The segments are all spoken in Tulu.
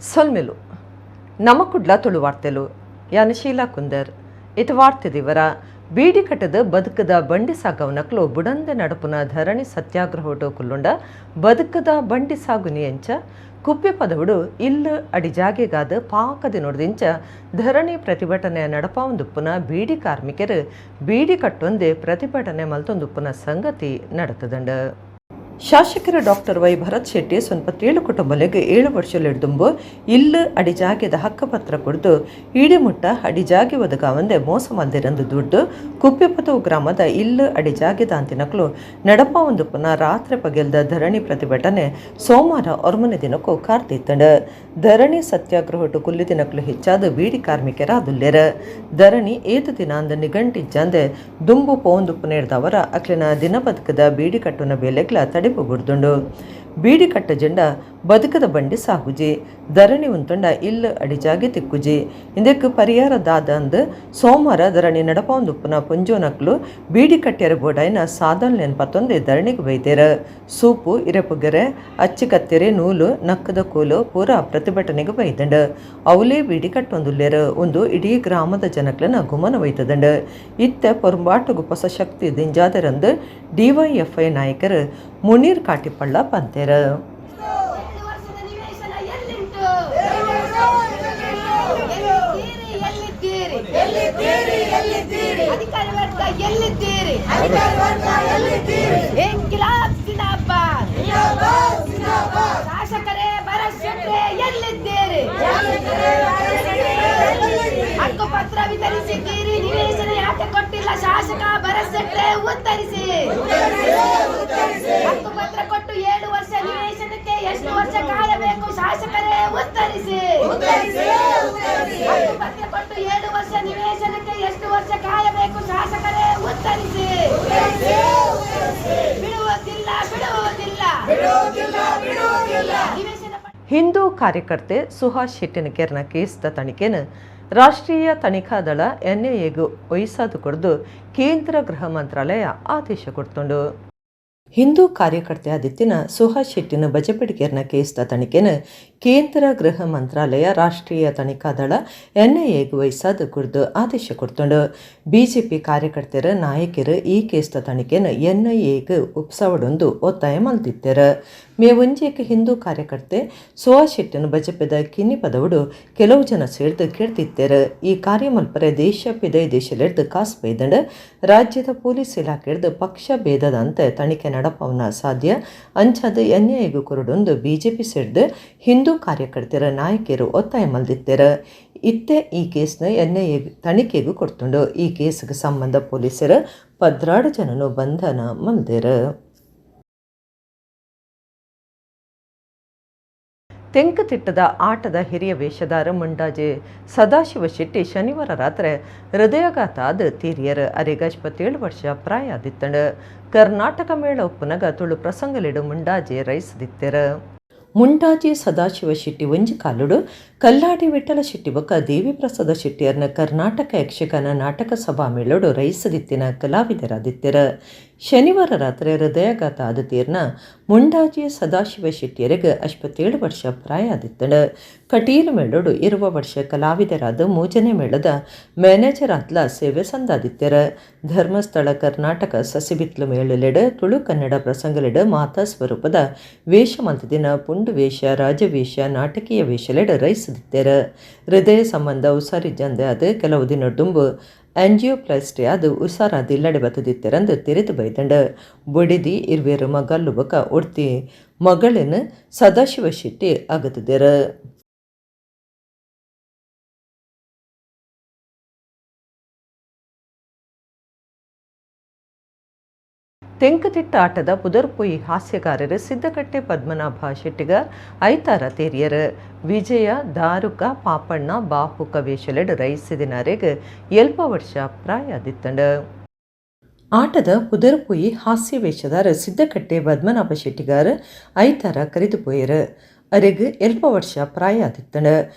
ಸೊಲ್ಮೆಲು ನಮಕುಡ್ಲ ತುಳು ವಾರ್ತೆಲು ಯಾನ ಶೀಲಾ ಕುಂದರ್ ಇತ ವಾರ್ತೆ ದಿವರ ಬೀಡಿ ಕಟ್ಟದ ಬದುಕದ ಬಂಡಿ ಸಾಗವನಕ್ಲು ಬುಡಂದೆ ನಡಪುನ ಧರಣಿ ಸತ್ಯಾಗ್ರಹೋಟು ಕುಲ್ಲುಂಡ ಬದುಕದ ಬಂಡಿ ಸಾಗುನಿ ಎಂಚ ಕುಪ್ಪೆ ಪದವುಡು ಇಲ್ಲು ಅಡಿ ಜಾಗೆಗಾದ ಪಾಕದಿ ನೋಡ್ದಿಂಚ ಧರಣಿ ಪ್ರತಿಭಟನೆ ನಡಪಾವಂದುಪ್ಪುನ ಬೀಡಿ ಕಾರ್ಮಿಕರು ಬೀಡಿ ಕಟ್ಟೊಂದೇ ಪ್ರತಿಭಟನೆ ಮಲ್ತೊಂದುಪ್ಪುನ ಸಂಗತಿ ನಡತದಂಡ. ಶಾಸಕರ ಡಾಕ್ಟರ್ ವೈ ಭರತ್ ಶೆಟ್ಟಿ 07 ಕುಟುಂಬಲೆಗ್ 7 ವರ್ಷಲೆಡ್ದುಂಬು ಇಲ್ಲು ಅಡಿಜಾಗೆದ ಹಕ್ಕಪತ್ರ ಕೊಡ್ದು ಈಡಿಮುಟ್ಟ ಅಡಿಜಾಗೆ ಒದಗಾವಂದೆ ಮೋಸ ಮಲ್ದಿರಂದು ದುಡ್ಡು ಕುಪ್ಪೆಪದವು ಗ್ರಾಮದ ಇಲ್ಲು ಅಡಿಜಾಗೆದ ಅಂತಿನಕ್ಲು ನಡಪಾವಂದುಪ್ಪುನ ರಾತ್ರಿ ಪಗೆಲ್ದ ಧರಣಿ ಪ್ರತಿಭಟನೆ ಸೋಮವಾರ 9 ದಿನಕ್ಕೂ ಕಾರ್ತಿತ್ತಂಡ. ಧರಣಿ ಸತ್ಯಾಗ್ರಹಟು ಕುಲ್ಲಿ ದಿನಕ್ಲು ಹೆಚ್ಚಾದ ಬೀಡಿ ಕಾರ್ಮಿಕರ ಅದುಲ್ಲೆರ ಧರಣಿ ಏತು ದಿನ ಅಂದ ನಿಗಂಟಿಜ್ಜಂದೆ ದುಂಬು ಪೋಂದುಪ್ಪುನೇರ್ದವರ ಅಕ್ಲಿನ ದಿನ ಬದುಕದ ಬೀಡಿ ಕಟ್ಟುನ ಬೇಲೆಗ್ಲ ತಡೆ ಬುಡ್ದುಂಡು. ಬೀಡಿ ಕಟ್ಟ ಜೆಂಡ ಬದುಕದ ಬಂಡಿ ಸಾಗುಜಿ ಧರಣಿ ಉಂತುಂಡ ಇಲ್ಲು ಅಡಿಜಾಗೆ ತಿಕ್ಕುಜಿ ಇಂದಕ್ಕೆ ಪರಿಹಾರ ದಾದ ಅಂದ್ ಸೋಮವಾರ ಧರಣಿ ನಡಪಾವಂದುಪ್ಪುನ ಪುಂಜೋನಕ್ಲು ಬೀಡಿ ಕಟ್ಟ್ಯರ ಬೋಡಾಯಿನ ಸಾಧನ ನೆನ್ಪತ್ತೊಂದೆ ಧರಣಿಗೆ ಬೈದೇರ. ಸೂಪು ಇರೆಪುಗೆರೆ ಅಚ್ಚಿ ಕತ್ತೆರೆ ನೂಲು ನಕ್ಕದ ಕೋಲು ಪೂರ ಪ್ರತಿಭಟನೆಗೆ ಬೈದಂಡ. ಅವಲೇ ಬೀಡಿ ಕಟ್ಟೊಂದುಲ್ಲೇರು ಒಂದು ಇಡೀ ಗ್ರಾಮದ ಜನಕ್ಲನ ಗುಮನ ಒಯ್ತದಂಡ. ಇತ್ತೆ ಪೊರಂಬಾಟುಗು ಹೊಸ ಶಕ್ತಿ ದಿಂಜಾದರಂದು ಡಿವೈಎಫ್ಐ ನಾಯಕರು ಮುನೀರ್ ಕಾಟಿಪಳ್ಳ ಪಂತೇರು. ಶಾಸಕರೇ ಭರತ್ ಶೆಟ್ಟಿ ಎಲ್ಲಿದ್ದೀರಿ? ಹಕ್ಕುಪತ್ರ ವಿತರಿಸಿದ್ದೀರಿ, ನಿವೇಶನ ಯಾಕೆ ಕೊಟ್ಟಿಲ್ಲ? ಶಾಸಕ ಭರತ್ ಶೆಟ್ಟಿ ಉತ್ತರಿಸಿ. ಹಕ್ಕುಪತ್ರ ಕೊಟ್ಟು 7 ವರ್ಷ, ನಿವೇಶನಕ್ಕೆ ಎಷ್ಟು ವರ್ಷ ಕಾಯಬೇಕು? ಶಾಸಕರೇ ಉತ್ತರಿಸಿ. ಹಕ್ಕುಪತ್ರ ಕೊಟ್ಟು 7 ವರ್ಷ, ನಿವೇಶನಕ್ಕೆ ಎಷ್ಟು ವರ್ಷ ಕಾಯಬೇಕು? ಶಾಸಕರೇ ಉತ್ತರಿಸಿ. ಬಿಡುವುದಿಲ್ಲ, ಬಿಡುವುದಿಲ್ಲ. ಹಿಂದೂ ಕಾರ್ಯಕರ್ತೆ ಸುಹಾಸ್ ಶೆಟ್ಟಿನಕೆರ್ನ ಕೇಸ್ದ ತನಿಖೆನ ರಾಷ್ಟ್ರೀಯ ತನಿಖಾ ದಳ ಎನ್ಐಎಗೂ ವಹಿಸಾದು ಕೊಡ್ದು ಕೇಂದ್ರ ಗೃಹ ಮಂತ್ರಾಲಯ ಆದೇಶ ಕೊಡ್ತುಂಡು. ಹಿಂದೂ ಕಾರ್ಯಕರ್ತೆ ಆದಿತ್ತಿನ ಸುಹಾಸ್ ಶೆಟ್ಟಿನ ಬಜಪಡಿಕೆರ್ನ ಕೇಸ್ದ ತನಿಖೆನ ಕೇಂದ್ರ ಗೃಹ ಮಂತ್ರಾಲಯ ರಾಷ್ಟ್ರೀಯ ತನಿಖಾ ದಳ ಎನ್ಐಎಗೆ ವಹಿಸಾದು ಕುಡ್ದು ಆದೇಶ ಕೊಡ್ತುಂಡು. ಬಿಜೆಪಿ ಕಾರ್ಯಕರ್ತರ ನಾಯಕರು ಈ ಕೇಸ್ದ ತನಿಖೆನ ಎನ್ಐಎಗೆ ಉಪ್ಸವಡೊಂದು ಒತ್ತಾಯ ಮಲ್ತಿತ್ತೆರ್. ಮೇ ಒಂಜೇಕ ಹಿಂದೂ ಕಾರ್ಯಕರ್ತೆ ಸುಹಾಸ್ ಶೆಟ್ಟಿನ ಬಜಪೆದ ಕಿನ್ನಿ ಪದವುಡು ಕೆಲವು ಜನ ಸೇರ್ದು ಕೇಳ್ತಿತ್ತೆರ್. ಈ ಕಾರ್ಯ ಮಲ್ಪರೆ ದೇಶ ಪಿದೈ ದೇಶಲೆಡ್ದು ಕಾಸು ಬೈದಂಡ. ರಾಜ್ಯದ ಪೊಲೀಸ್ ಇಲಾಖೆಡ್ದು ಪಕ್ಷ ಭೇದದಂತೆ ತನಿಖೆ ನಡಪವನ ಸಾಧ್ಯ ಅಂಚಾದ ಎನ್ಐಎಗೂ ಕೊರಡೊಂದು ಬಿಜೆಪಿ ಸೇರ್ದು ಹಿಂದೂ ಕಾರ್ಯಕರ್ತರ ನಾಯಕರು ಒತ್ತಾಯ ಮಲ್ದಿತ್ತೆರ್. ಇತ್ತೆ ಈ ಕೇಸ್ನ ಎನ್ಐಎ ತನಿಖೆಗೂ ಕೊಡ್ತುಂಡು. ಈ ಕೇಸ್ಗೆ ಸಂಬಂಧ ಪೊಲೀಸರು 12 ಜನನು ಬಂಧನ ಮಲ್ದೆರ್. ತೆಂಕುತಿಟ್ಟದ ಆಟದ ಹಿರಿಯ ವೇಷಧಾರ ಮುಂಡಾಜೆ ಸದಾಶಿವ ಶೆಟ್ಟಿ ಶನಿವಾರ ರಾತ್ರಿ ಹೃದಯಾಘಾತ ಆದ ತೀರಿಯರ್. ಅರೆಗ 27 ವರ್ಷ ಪ್ರಾಯ ಆದಿತ್ತಂಡು. ಕರ್ನಾಟಕ ಮೇಳ ಉಪ್ಪುನಗ ತುಳು ಪ್ರಸಂಗಲಿಡು ಮುಂಡಾಜೆ ರೈಸದಿತ್ತೆರ್. ಮುಂಡಾಜೆ ಸದಾಶಿವ ಶೆಟ್ಟಿ ಒಂಜಿ ಕಾಲುಡು ಕಲ್ಲಾಡಿ ವಿಠಲ ಶೆಟ್ಟಿ ಬೊಕ್ಕ ದೇವಿಪ್ರಸಾದ ಶೆಟ್ಟಿಯರ್ನ ಕರ್ನಾಟಕ ಯಕ್ಷಗಾನ ನಾಟಕ ಸಭಾ ಮೇಳೋಡು ರೈಸದಿತ್ತಿನ ಕಲಾವಿದರಾದಿತ್ತೆರ್. ಶನಿವಾರ ರಾತ್ರಿ ಹೃದಯಾಘಾತ ಆದ ತೀರ್ನ ಮುಂಡಾಜೆ ಸದಾಶಿವ ಶೆಟ್ಟಿಯರಿಗೆ 57 ವರ್ಷ ಪ್ರಾಯ ಆದಿತ್ತಂಡು. ಕಟೀಲು ಮೇಳೋಡು 20 ವರ್ಷ ಕಲಾವಿದರಾದ ಮೂಜನೆ ಮೇಳದ ಮ್ಯಾನೇಜರ್ ಆತ್ಲ ಸೇವೆ ಸಂದಾದಿತ್ತೆರ್. ಧರ್ಮಸ್ಥಳ ಕರ್ನಾಟಕ ಸಸಿಬಿತ್ಲು ಮೇಳಲೆಡು ತುಳು ಕನ್ನಡ ಪ್ರಸಂಗಲೆಡು ಮಾತಾ ಸ್ವರೂಪದ ವೇಷ ಮಲ್ತದಿನ ಪುಂಡು ವೇಷ, ರಾಜವೇಷ, ನಾಟಕೀಯ ವೇಷಲೆಡು ರೈಸದಿತ್ತೆರ್. ಹೃದಯ ಸಂಬಂಧ ಉಸಾರಿಜ್ಜಂದೆ ಅದು ಕೆಲವು ದಿನ ದುಂಬು ಆಂಜಿಯೋಪ್ಲಾಸ್ಟಿ ಅದು ಉಸಾರಾದ ಇಲ್ಲಡೆ ಬತ್ತದಿತ್ತೆರಂದು ತೆರೆದು ಬೈದಂಡ. ಬೊಡಿದಿ ಇರ್ವೇರು ಮಗಲ್ಲು ಬೊಕ ಒಡ್ತಿ ಮಗಳಿನ ಸದಾಶಿವ ಶೆಟ್ಟಿ ಅಗತದೆರ್. ತೆಂಕುತಿಟ್ಟ ಆಟದ ಪುದರ್ಪೊಯಿ ಹಾಸ್ಯಗಾರರು ಸಿದ್ದಕಟ್ಟೆ ಪದ್ಮನಾಭ ಶೆಟ್ಟಿಗಾರ್ ಐತಾರ ತೇರಿಯರು. ವಿಜಯ ದಾರುಕ ಪಾಪಣ್ಣ ಬಾಹುಕ ವೇಷಲೆಡ್ ರೈಸಿದಿನಾರೆಗ್ ಎಲ್ಪ ವರ್ಷ ಪ್ರಾಯ ದಿತ್ತಂಡ. ಆಟದ ಪುದರ್ಪೊಯಿ ಹಾಸ್ಯ ವೇಷದಾರ ಸಿದ್ದಕಟ್ಟೆ ಪದ್ಮನಾಭ ಶೆಟ್ಟಿಗಾರ್ ಐತಾರ ಕರಿದು ಪೋಯರು. ಅರೆಗ್ ಎಲ್ಪ ವರ್ಷ ಪ್ರಾಯ ಆದಿತ್ತಂಡ.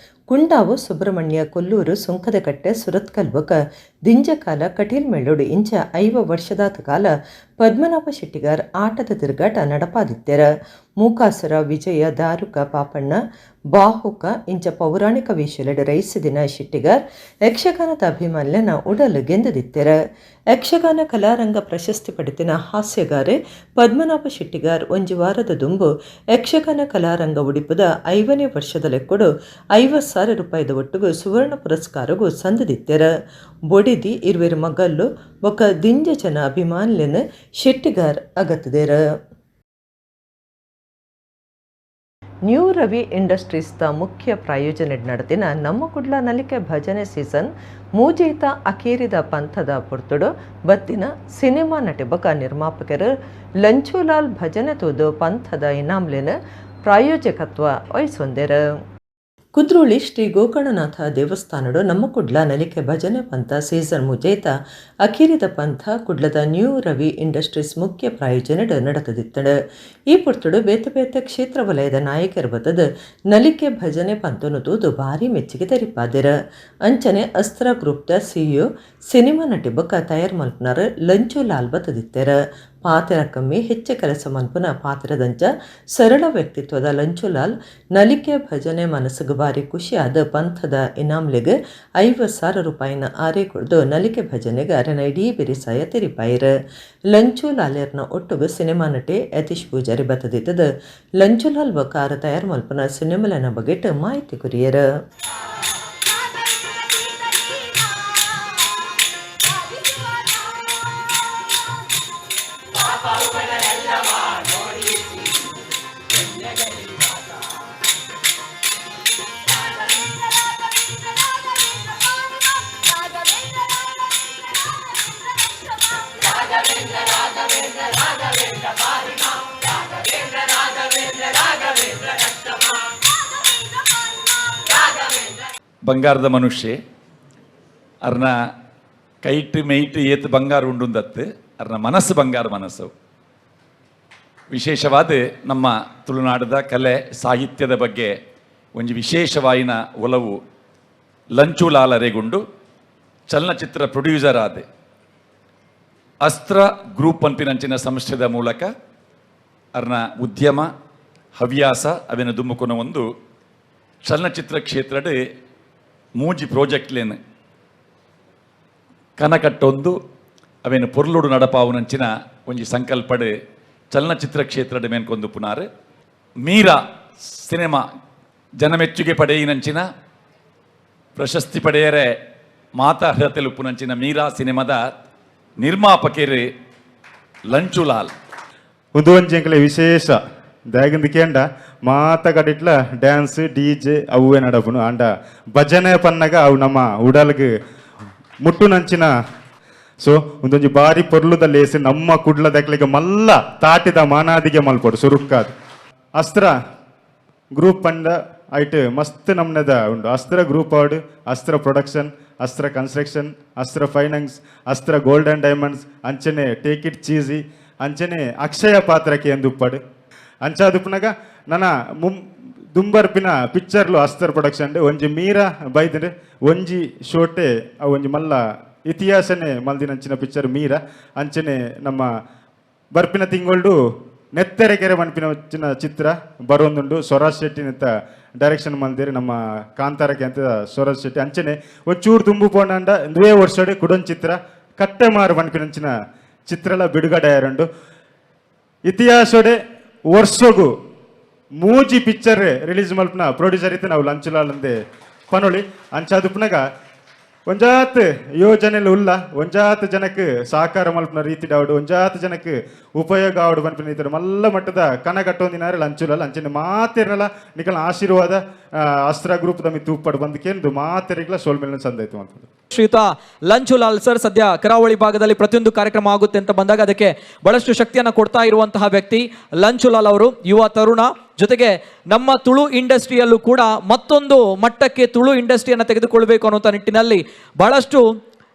ಕುಂಡಾವು ಸುಬ್ರಹ್ಮಣ್ಯ ಕೊಲ್ಲೂರು ಸುಂಕದಕಟ್ಟೆ ಸುರತ್ಕಲ್ ಬೊಕ ದಿಂಜಕಾಲ ಕಟೀಲ್ ಮೇಳೋಡು ಇಂಚ 50 ವರ್ಷದಾತ ಕಾಲ ಪದ್ಮನಾಭ ಶೆಟ್ಟಿಗಾರ್ ಆಟದ ತಿರುಗಾಟ ನಡಪಾದಿತ್ತೆರ. ಮೂಕಾಸುರ, ವಿಜಯ, ದಾರುಕ, ಪಾಪಣ್ಣ, ಬಾಹುಕ ಇಂಚ ಪೌರಾಣಿಕ ವೇಷಲೆಡ್ ರೈಸಿದಿನ ಶೆಟ್ಟಿಗಾರ್ ಯಕ್ಷಗಾನದ ಅಭಿಮಾನಿಲೆನ ಉಡಲ್ ಗೆಂದದಿತ್ತೆರ್. ಯಕ್ಷಗಾನ ಕಲಾರಂಗ ಪ್ರಶಸ್ತಿ ಪಡೆತಿನ ಹಾಸ್ಯಗಾರೆ ಪದ್ಮನಾಭ ಶೆಟ್ಟಿಗಾರ್ ಒಂಜಿ ವಾರದ ದುಂಬು ಯಕ್ಷಗಾನ ಕಲಾರಂಗ ಉಡಿಪುದ 50ನೇ ವರ್ಷದ ಲೆಕ್ಕೊಡು 50,000 ರೂಪಾಯಿದ ಒಟ್ಟುಗು ಸುವರ್ಣ ಪುರಸ್ಕಾರಗು ಸಂದದಿತ್ತೆರ್. ಬೊಡಿದಿ, ಇರ್ವೆರ್ ಮಗಲ್ಲು ಬೊಕ್ಕ ದಿಂಜ ಜನ ಅಭಿಮಾನಿಲೆನ್ ಶೆಟ್ಟಿಗಾರ್ ಅಗತುದೆರ್. ನ್ಯೂ ರವಿ ಇಂಡಸ್ಟ್ರೀಸ್ ದ ಮುಖ್ಯ ಪ್ರಾಯೋಜನೆಡ್ ನಡತಿನ ನಮ್ಮ ಕುಡ್ಲ ನಲಿಕೆ ಭಜನೆ ಸೀಸನ್ ಮೂಜೇತ ಅಕೇರಿದ ಪಂಥದ ಪೊರ್ತುಡು ಬತ್ತಿನ ಸಿನಿಮಾ ನಟೆ ಬೊಕ್ಕ ನಿರ್ಮಾಪಕರು ಲಂಚುಲಾಲ್ ಭಜನೆ ತೂದು ಪಂಥದ ಇನಾಮ್ಲೆನ್ ಪ್ರಾಯೋಜಕತ್ವ ವಹಿಸೊಂದೆರ್. ಕುದ್ರೋಳಿ ಶ್ರೀ ಗೋಕರ್ಣನಾಥ ದೇವಸ್ಥಾನಡು ನಮ್ಮ ಕುಡ್ಲ ನಲಿಕೆ ಭಜನೆ ಪಂಥ ಸೀಸನ್ ಮುಜೇತ ಅಖೀರಿದ ಪಂಥ ಕುಡ್ಲದ ನ್ಯೂ ರವಿ ಇಂಡಸ್ಟ್ರೀಸ್ ಮುಖ್ಯ ಪ್ರಾಯೋಜನೆಡ್ ನಡತದಿತ್ತಂಡು. ಈ ಪೊರ್ತುಡು ಬೇತೆ ಬೇತೆ ಕ್ಷೇತ್ರ ವಲಯದ ನಾಯಕರು ಬತ್ತದು ನಲಿಕೆ ಭಜನೆ ಪಂಥನು ತೂದು ಭಾರಿ ಮೆಚ್ಚುಗೆ ತೆರಿಪಾದೆರ್. ಅಂಚನೆ ಅಸ್ತ್ರ ಗ್ರೂಪ್ದ ಸಿಇಒ, ಸಿನಿಮಾ ನಟಿ ಬೊಕ್ಕ ತಯಾರ್ ಮಲ್ಪುನಾರ್ ಲಂಚು ಲಾಲ್ ಬತ್ತದಿತ್ತೆರ್. ಪಾತೆರ ಕಮ್ಮಿ, ಹೆಚ್ಚ ಕೆಲಸ ಮನ್ಪುನ ಪಾತೆರದಂಚ ಸರಳ ವ್ಯಕ್ತಿತ್ವದ ಲಂಚುಲಾಲ್ ನಲಿಕೆ ಭಜನೆ ಮನಸ್ಸುಗು ಬಾರಿ ಖುಷಿಯಾದ ಪಂಥದ ಇನಾಮ್ಲೆಗ್ 50,000 ರೂಪಾಯಿನ ಆರೆ ಕೊರ್ದು ನಲಿಕೆ ಭಜನೆಗೆ ಅರೆನ ಇಡೀ ಬೆರಿಸಾಯ ತೆರಿಪಾಯೆರ್. ಲಂಚುಲಾಲೆರ್ನ ಒಟ್ಟುಗು ಸಿನಿಮಾ ನಟೆ ಯತೀಶ್ ಪೂಜಾರಿ ಬತ್ತದಿತ್ತದು ಲಂಚುಲಾಲ್ ಬೊಕ್ಕ ಆರ್ ತಯಾರ್ ಮಲ್ಪುನ ಸಿನಿಮಾಲೆನ ಬಗೆಟ್ ಮಾಹಿತಿ ಕೊರಿಯೆರ್. ಬಂಗಾರದ ಮನುಷ್ಯ. ಅರ್ನ ಕೈಟ್ ಮೆಯ್ಟ್ ಏತ್ ಬಂಗಾರ ಉಂಡುಂದತ್ತು, ಅರ್ನ ಮನಸ್ಸು ಬಂಗಾರ ಮನಸ್ಸು. ವಿಶೇಷವಾದ ನಮ್ಮ ತುಳುನಾಡದ ಕಲೆ ಸಾಹಿತ್ಯದ ಬಗ್ಗೆ ಒಂಜಿ ವಿಶೇಷವಾಯಿನ ಒಲವು ಲಂಚುಲಾಲರೆಗುಂಡು. ಚಲನಚಿತ್ರ ಪ್ರೊಡ್ಯೂಸರ್ ಆದ ಅಸ್ತ್ರ ಗ್ರೂಪ್ ಪನ್ಪಿನಂಚಿನ ಸಂಸ್ಥೆದ ಮೂಲಕ ಅರ್ನ ಉದ್ಯಮ ಹವ್ಯಾಸ ಅವೆನ ದುಮ್ಮುಕುನ ಒಂದು ಚಲನಚಿತ್ರ ಕ್ಷೇತ್ರಡ್ ಮೂಜಿ ಪ್ರಾಜೆಕ್ಟ್ಲೇನು ಕನಕಟ್ಟೊಂದು ಅವೇನು ಪೊರ್ಲುಡು ನಡಪಾವುನಂಚಿನ ಒಂಜಿ ಸಂಕಲ್ಪಡ್ ಚಲನಚಿತ್ರ ಕ್ಷೇತ್ರಡ್ ಮೇನ್ಕೊಂದು ಪುನಾರ್. ಮೀರಾ ಸಿನಿಮಾ ಜನಮೆಚ್ಚುಗೆ ಪಡೆಯಿನಂಚಿನ, ಪ್ರಶಸ್ತಿ ಪಡೆಯರೆ ಮಾತಾ ಅರ್ಹತೆಲು ಉಪ್ಪುನಂಚಿನ ಮೀರಾ ಸಿನಿಮಾದ ನಿರ್ಮಾಪಕರು ಲಂಚುಲಾಲ್. ಉಂದು ಒಂಜಿ ಎಂಕಲೆ ವಿಶೇಷ ದಾಯೆಗಂದ್ ಕೇಂಡ, ಮಾತ ಕಡೆಟ್ಲ ಡ್ಯಾನ್ಸ್, ಡಿಜೆ ಅವ್ವೇ ನಡಪುನು. ಆಂಡ ಭಜನೆ ಪನ್ನಗ ಅವು ನಮ್ಮ ಉಡಲ್ಗ್ ಮುಟ್ಟುನಂಚಿನ. ಸೊ ಉಂದೊಂಜಿ ಬಾರಿ ಪೊರ್ಲುದ ಲೇಸ್. ನಮ್ಮ ಕುಡ್ಲದಕ್ಲೆಗ್ ಮಲ್ಲ ತಾಟಿದ ಮಾನಾದಿಗೆ ಮಲ್ಪೊಡು. ಸುರುಕ್ಕಾದ್ ಅಸ್ತ್ರ ಗ್ರೂಪ್ ಪಂಡ ಐಟ್ ಮಸ್ತ್ ನಮ್ನದ ಉಂಡು. ಅಸ್ತ್ರ ಗ್ರೂಪ್ ಆವಡ್, ಅಸ್ತ್ರ ಪ್ರೊಡಕ್ಷನ್, ಅಸ್ತ್ರ ಕನ್ಸ್ಟ್ರಕ್ಷನ್, ಅಸ್ತ್ರ ಫೈನಾನ್ಸ್, ಅಸ್ತ್ರ ಗೋಲ್ಡ್ ಆ್ಯಂಡ್ ಡೈಮಂಡ್ಸ್, ಅಂಚನೆ ಟೇಕ್ it cheesy, ಅಂಚನೆ ಅಕ್ಷಯ ಪಾತ್ರಕ್ಕೆ ಎಂದುಪ್ಪಡು. ಅಂಚಾದುಪ್ಪುನಗ ನನ ಮುಂ ದುಂಬರ್ಪಿನ ಪಿಕ್ಚರ್ಲು ಅಸ್ತ್ರ ಪ್ರೊಡಕ್ಷನ್ ಒಂಜಿ ಮೀರಾ ಬೈದ್ರೆ ಒಂಜಿ ಶೋಟೆ ಅವು ಒಂಜಿ ಮಲ್ಲ ಇತಿಹಾಸನೇ ಮಲ್ದಿನಂಚಿನ ಪಿಕ್ಚರ್ ಮೀರಾ. ಅಂಚನೆ ನಮ್ಮ ಬರ್ಪಿನ ತಿಂಗೊಳ್ಡು ನೆತ್ತೆರೆ ಕೆರೆ ಮನ್ಪಿನ ಚಿತ್ರ ಬರೋಂದುಂಡು. ಸ್ವರಾಜ್ ಶೆಟ್ಟಿನಂತ ಡೈರೆಕ್ಷನ್ ಮಲ್ದಿರಿ, ನಮ್ಮ ಕಾಂತಾರಕ್ಕೆ ಅಂತ ಸ್ವರಾಜ್ ಶೆಟ್ಟಿ. ಅಂಚನೆ ಒಂಚೂರು ದುಂಬು ಪೋಂಡ ಇಂದುವೇ ವರ್ಷಡ್ ಕುಡೊಂಜಿ ಚಿತ್ರ ಕಟ್ಟೆಮಾರು ಪನ್ಪಿನಂಚಿನ ಚಿತ್ರಲ ಬಿಡುಗಡೆ ಆಯರುಂಡು. ಇತಿಹಾಸಡೆ ವರ್ಷಗು ಮೂಜಿ ಪಿಕ್ಚರ್ ರಿಲೀಸ್ ಮಲ್ಪುನ ಪ್ರೊಡ್ಯೂಸರ್ ಇತ್ತು ನಾವು ಲಂಚುಲಾಲ್ ಅಂದೆ ಪನೊಳಿ. ಅಂಚಾದುಪ್ಪುನಗ ಒಂಜಾತ್ ಯೋಜನೆಲು ಉಲ್ಲ, ಒಂಜಾತ್ ಜನಕ್ಕೆ ಸಹಕಾರ ಮಲ್ಪುನ ರೀತಿ ಆವಡು, ಒಂಜಾತ್ ಜನಕ್ಕೆ ಉಪಯೋಗ ಆವಡು ಪನ್ಪಿನ ರೀತಿ ಮಲ್ಲ ಮಟ್ಟದ ಕನ ಕಟ್ಟೊಂದಿನಾರೆ ಲಂಚುಲಾಲ್. ಅಂಚನೆ ಮಾತೆರ್ನಲ ನಿಕಲ್ನ ಆಶೀರ್ವಾದ ಅಸ್ತ್ರ ಗ್ರೂಪ್ ದ ಮಿತ್ತ್ ಉಪ್ಪಡ್ ಬಂದ್ ಕೇಂದು ಮಾತೆರಿಗ್ಲ ಸೋಲ್ಮೇಲಿನ ಸಂದಾಯ್ತು ಅಂತ. ಶ್ರೀಯುತ ಲಂಚುಲಾಲ್ ಸರ್ ಸದ್ಯ ಕರಾವಳಿ ಭಾಗದಲ್ಲಿ ಪ್ರತಿಯೊಂದು ಕಾರ್ಯಕ್ರಮ ಆಗುತ್ತೆ ಅಂತ ಬಂದಾಗ ಅದಕ್ಕೆ ಬಹಳಷ್ಟು ಶಕ್ತಿಯನ್ನು ಕೊಡ್ತಾ ಇರುವಂತಹ ವ್ಯಕ್ತಿ ಲಂಚುಲಾಲ್ ಅವರು. ಯುವ ತರುಣ, ಜೊತೆಗೆ ನಮ್ಮ ತುಳು ಇಂಡಸ್ಟ್ರಿಯಲ್ಲೂ ಕೂಡ ಮತ್ತೊಂದು ಮಟ್ಟಕ್ಕೆ ತುಳು ಇಂಡಸ್ಟ್ರಿಯನ್ನು ತೆಗೆದುಕೊಳ್ಬೇಕು ಅನ್ನುವಂಥ ನಿಟ್ಟಿನಲ್ಲಿ ಬಹಳಷ್ಟು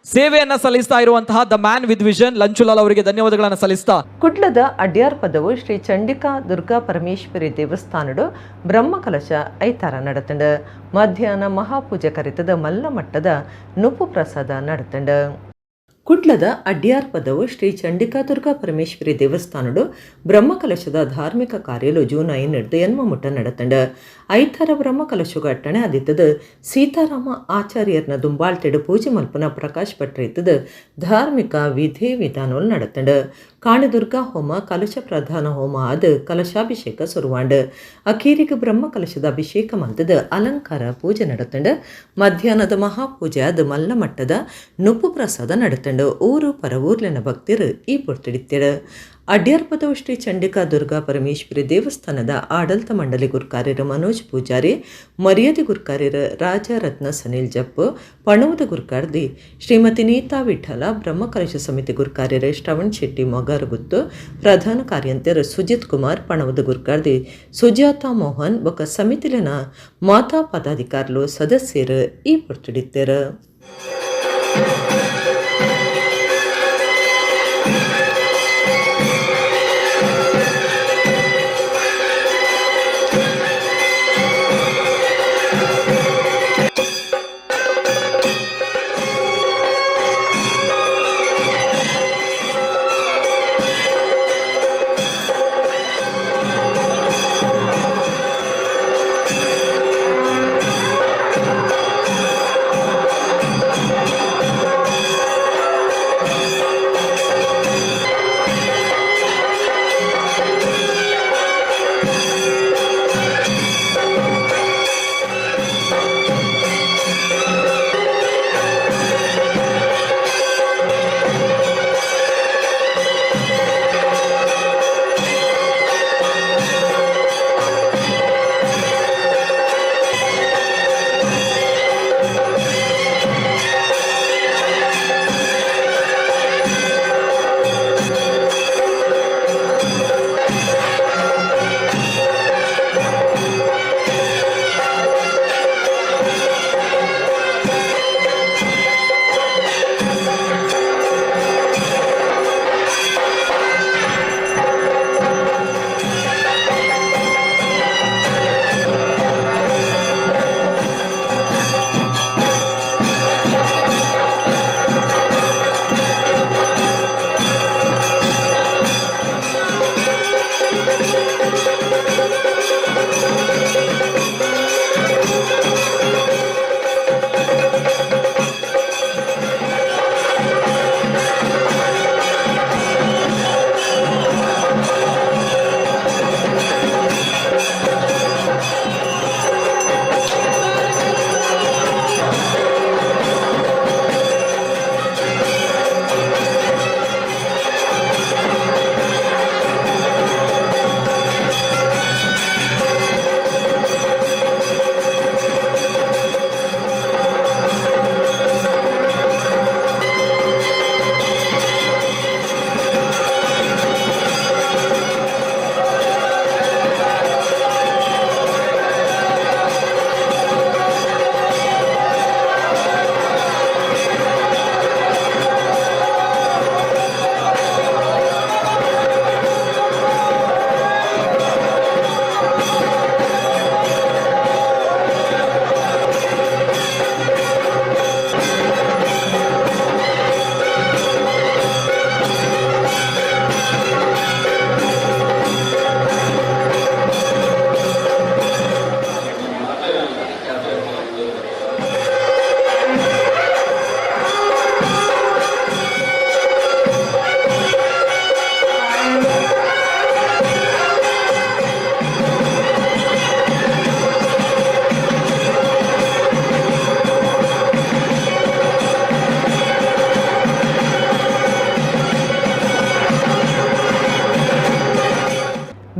ಸೇವೆಯನ್ನ ಸಲ್ಲಿಸ್ತಾ ಇರುವಂತಹ the man with vision Lanchulal ಅವರಿಗೆ ಧನ್ಯವಾದಗಳನ್ನು ಸಲ್ಲಿಸ್ತಾ, ಕುಡ್ಲದ ಅಡ್ಯಾರ್ ಪದವು ಶ್ರೀ ಚಂಡಿಕಾ ದುರ್ಗಾ ಪರಮೇಶ್ವರಿ ದೇವಸ್ಥಾನಡು ಬ್ರಹ್ಮಕಲಶ ಐತಾರ ನಡತಂಡು. ಮಧ್ಯಾಹ್ನ ಮಹಾಪೂಜೆ ಕರಿತದ ಮಲ್ಲ ಮಟ್ಟದ ನುಪ್ಪು ಪ್ರಸಾದ ನಡತಂಡು. ಕುಡ್ಲದ ಅಡ್ಯಾರ್ ಪದವು ಶ್ರೀ ಚಂಡಿಕಾದುರ್ಗಾ ಪರಮೇಶ್ವರಿ ದೇವಸ್ಥಾನಡು ಬ್ರಹ್ಮಕಲಶದ ಧಾರ್ಮಿಕ ಕಾರ್ಯಲು ಜೂನ್ 5 ಎನ್ಮ ಮುಟ್ಟ ನಡತಂಡ. ಐತಾರ ಬ್ರಹ್ಮಕಲಶಗ ಅಟ್ಟಣೆ ಆದಿತ್ತದು ಸೀತಾರಾಮ ಆಚಾರ್ಯರ್ನ ದುಂಬಾಳ್ತೆಡು ಪೂಜೆ ಮಲ್ಪನ ಪ್ರಕಾಶ್ ಭಟ್ರ ಧಾರ್ಮಿಕ ವಿಧಿ ವಿಧಾನಗಳು ನಡತಂಡ. ಕಾಣದುರ್ಗಾ ಹೋಮ, ಕಲಶ ಪ್ರಧಾನ ಹೋಮ ಆದ ಕಲಶಾಭಿಷೇಕ ಸುರುವಾಂಡ್. ಅಖೀರಿಗೆ ಬ್ರಹ್ಮಕಲಶದ ಅಭಿಷೇಕ ಮಂತದ ಅಲಂಕಾರ ಪೂಜೆ ನಡತಂಡ. ಮಧ್ಯಾಹ್ನದ ಮಹಾಪೂಜೆ ಆದ ಮಲ್ಲಮಟ್ಟದ ನುಪ್ಪು ಪ್ರಸಾದ ನಡತಂಡ. ಊರು ಪರವೂರ್ಲಿನ ಭಕ್ತರು ಈ ಪೊರ್ತಿಡಿತ್ತೆರು. ಅಡ್ಯಾರ್ಪದವು ಶ್ರೀ ಚಂಡಿಕಾ ದುರ್ಗಾ ಪರಮೇಶ್ವರಿ ದೇವಸ್ಥಾನದ ಆಡಳಿತ ಮಂಡಳಿ ಗುರ್ಕಾರ್ಯರು ಮನೋಜ್ ಪೂಜಾರಿ, ಮರ್ಯಾದೆ ಗುರ್ಕಾರ್ಯರು ರಾಜರತ್ನ ಸನಿಲ್ ಜಪ್ಪು, ಪಣವದ ಗುರ್ಕಾರ್ದಿ ಶ್ರೀಮತಿ ನೀತಾ ವಿಠಲ, ಬ್ರಹ್ಮಕಲಶ ಸಮಿತಿ ಗುರ್ಕಾರ್ಯರು ಶ್ರವಣ್ ಶೆಟ್ಟಿ ಮೊಗಾರಗುತ್ತು, ಪ್ರಧಾನ ಕಾರ್ಯಂತೆಯರು ಸುಜಿತ್ ಕುಮಾರ್, ಪಣವದ ಗುರ್ಕಾರ್ದಿ ಸುಜಾತಾ ಮೋಹನ್ ಬೊಕ ಸಮಿತಿಲಿನ ಮಾತಾ ಪದಾಧಿಕಾರಿಲು ಸದಸ್ಯರು ಈ ಪೊರ್ತಿಡಿತ್ತೆರು.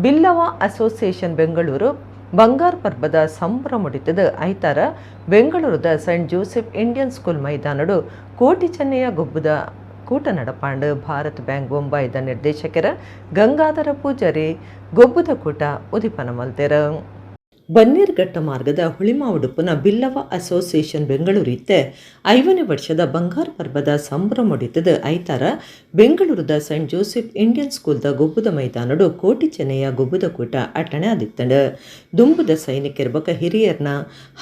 ಬಿಲ್ಲವ ಅಸೋಸಿಯೇಷನ್ ಬೆಂಗಳೂರು ಬಂಗಾರ್ ಪರ್ಬದ ಸಂಭ್ರಮಡಿತದ ಐತಾರ ಬೆಂಗಳೂರದ Saint Joseph Indian school ಮೈದಾನಡು ಕೋಟಿ ಚೆನ್ನಯ್ಯ ಗೊಬ್ಬದ ಕೂಟ ನಡಪಾಂಡು ಭಾರತ್ ಬ್ಯಾಂಕ್ ಬೊಂಬಾಯಿದ ನಿರ್ದೇಶಕರ ಗಂಗಾಧರ ಪೂಜಾರಿ ಗೊಬ್ಬದ ಕೂಟ ಉದಿಪನ ಮಲ್ತೆರ. ಬನ್ನೇರ್ಘಟ್ಟ ಮಾರ್ಗದ ಹುಳಿಮಾವುಡುಪುನ ಬಿಲ್ಲವ ಅಸೋಸಿಯೇಷನ್ ಬೆಂಗಳೂರು ಇತ್ತೆ 5ನೇ ವರ್ಷದ ಬಂಗಾರ ಪರ್ಬದ ಸಂಭ್ರಮೊಡಿತದ ಐತಾರ ಬೆಂಗಳೂರದ Saint Joseph Indian ಸ್ಕೂಲ್ದ ಗೊಬ್ಬುದ ಮೈದಾನಡು ಕೋಟಿ ಚೆನ್ನಯ್ಯ ಗೊಬ್ಬುದ ಕೂಟ ಅಟ್ಟಣೆ ಆದಿತ್ತಂಡ. ದುಂಬುದ ಸೈನಿಕರ ಬೊಕ ಹಿರಿಯರ್ನ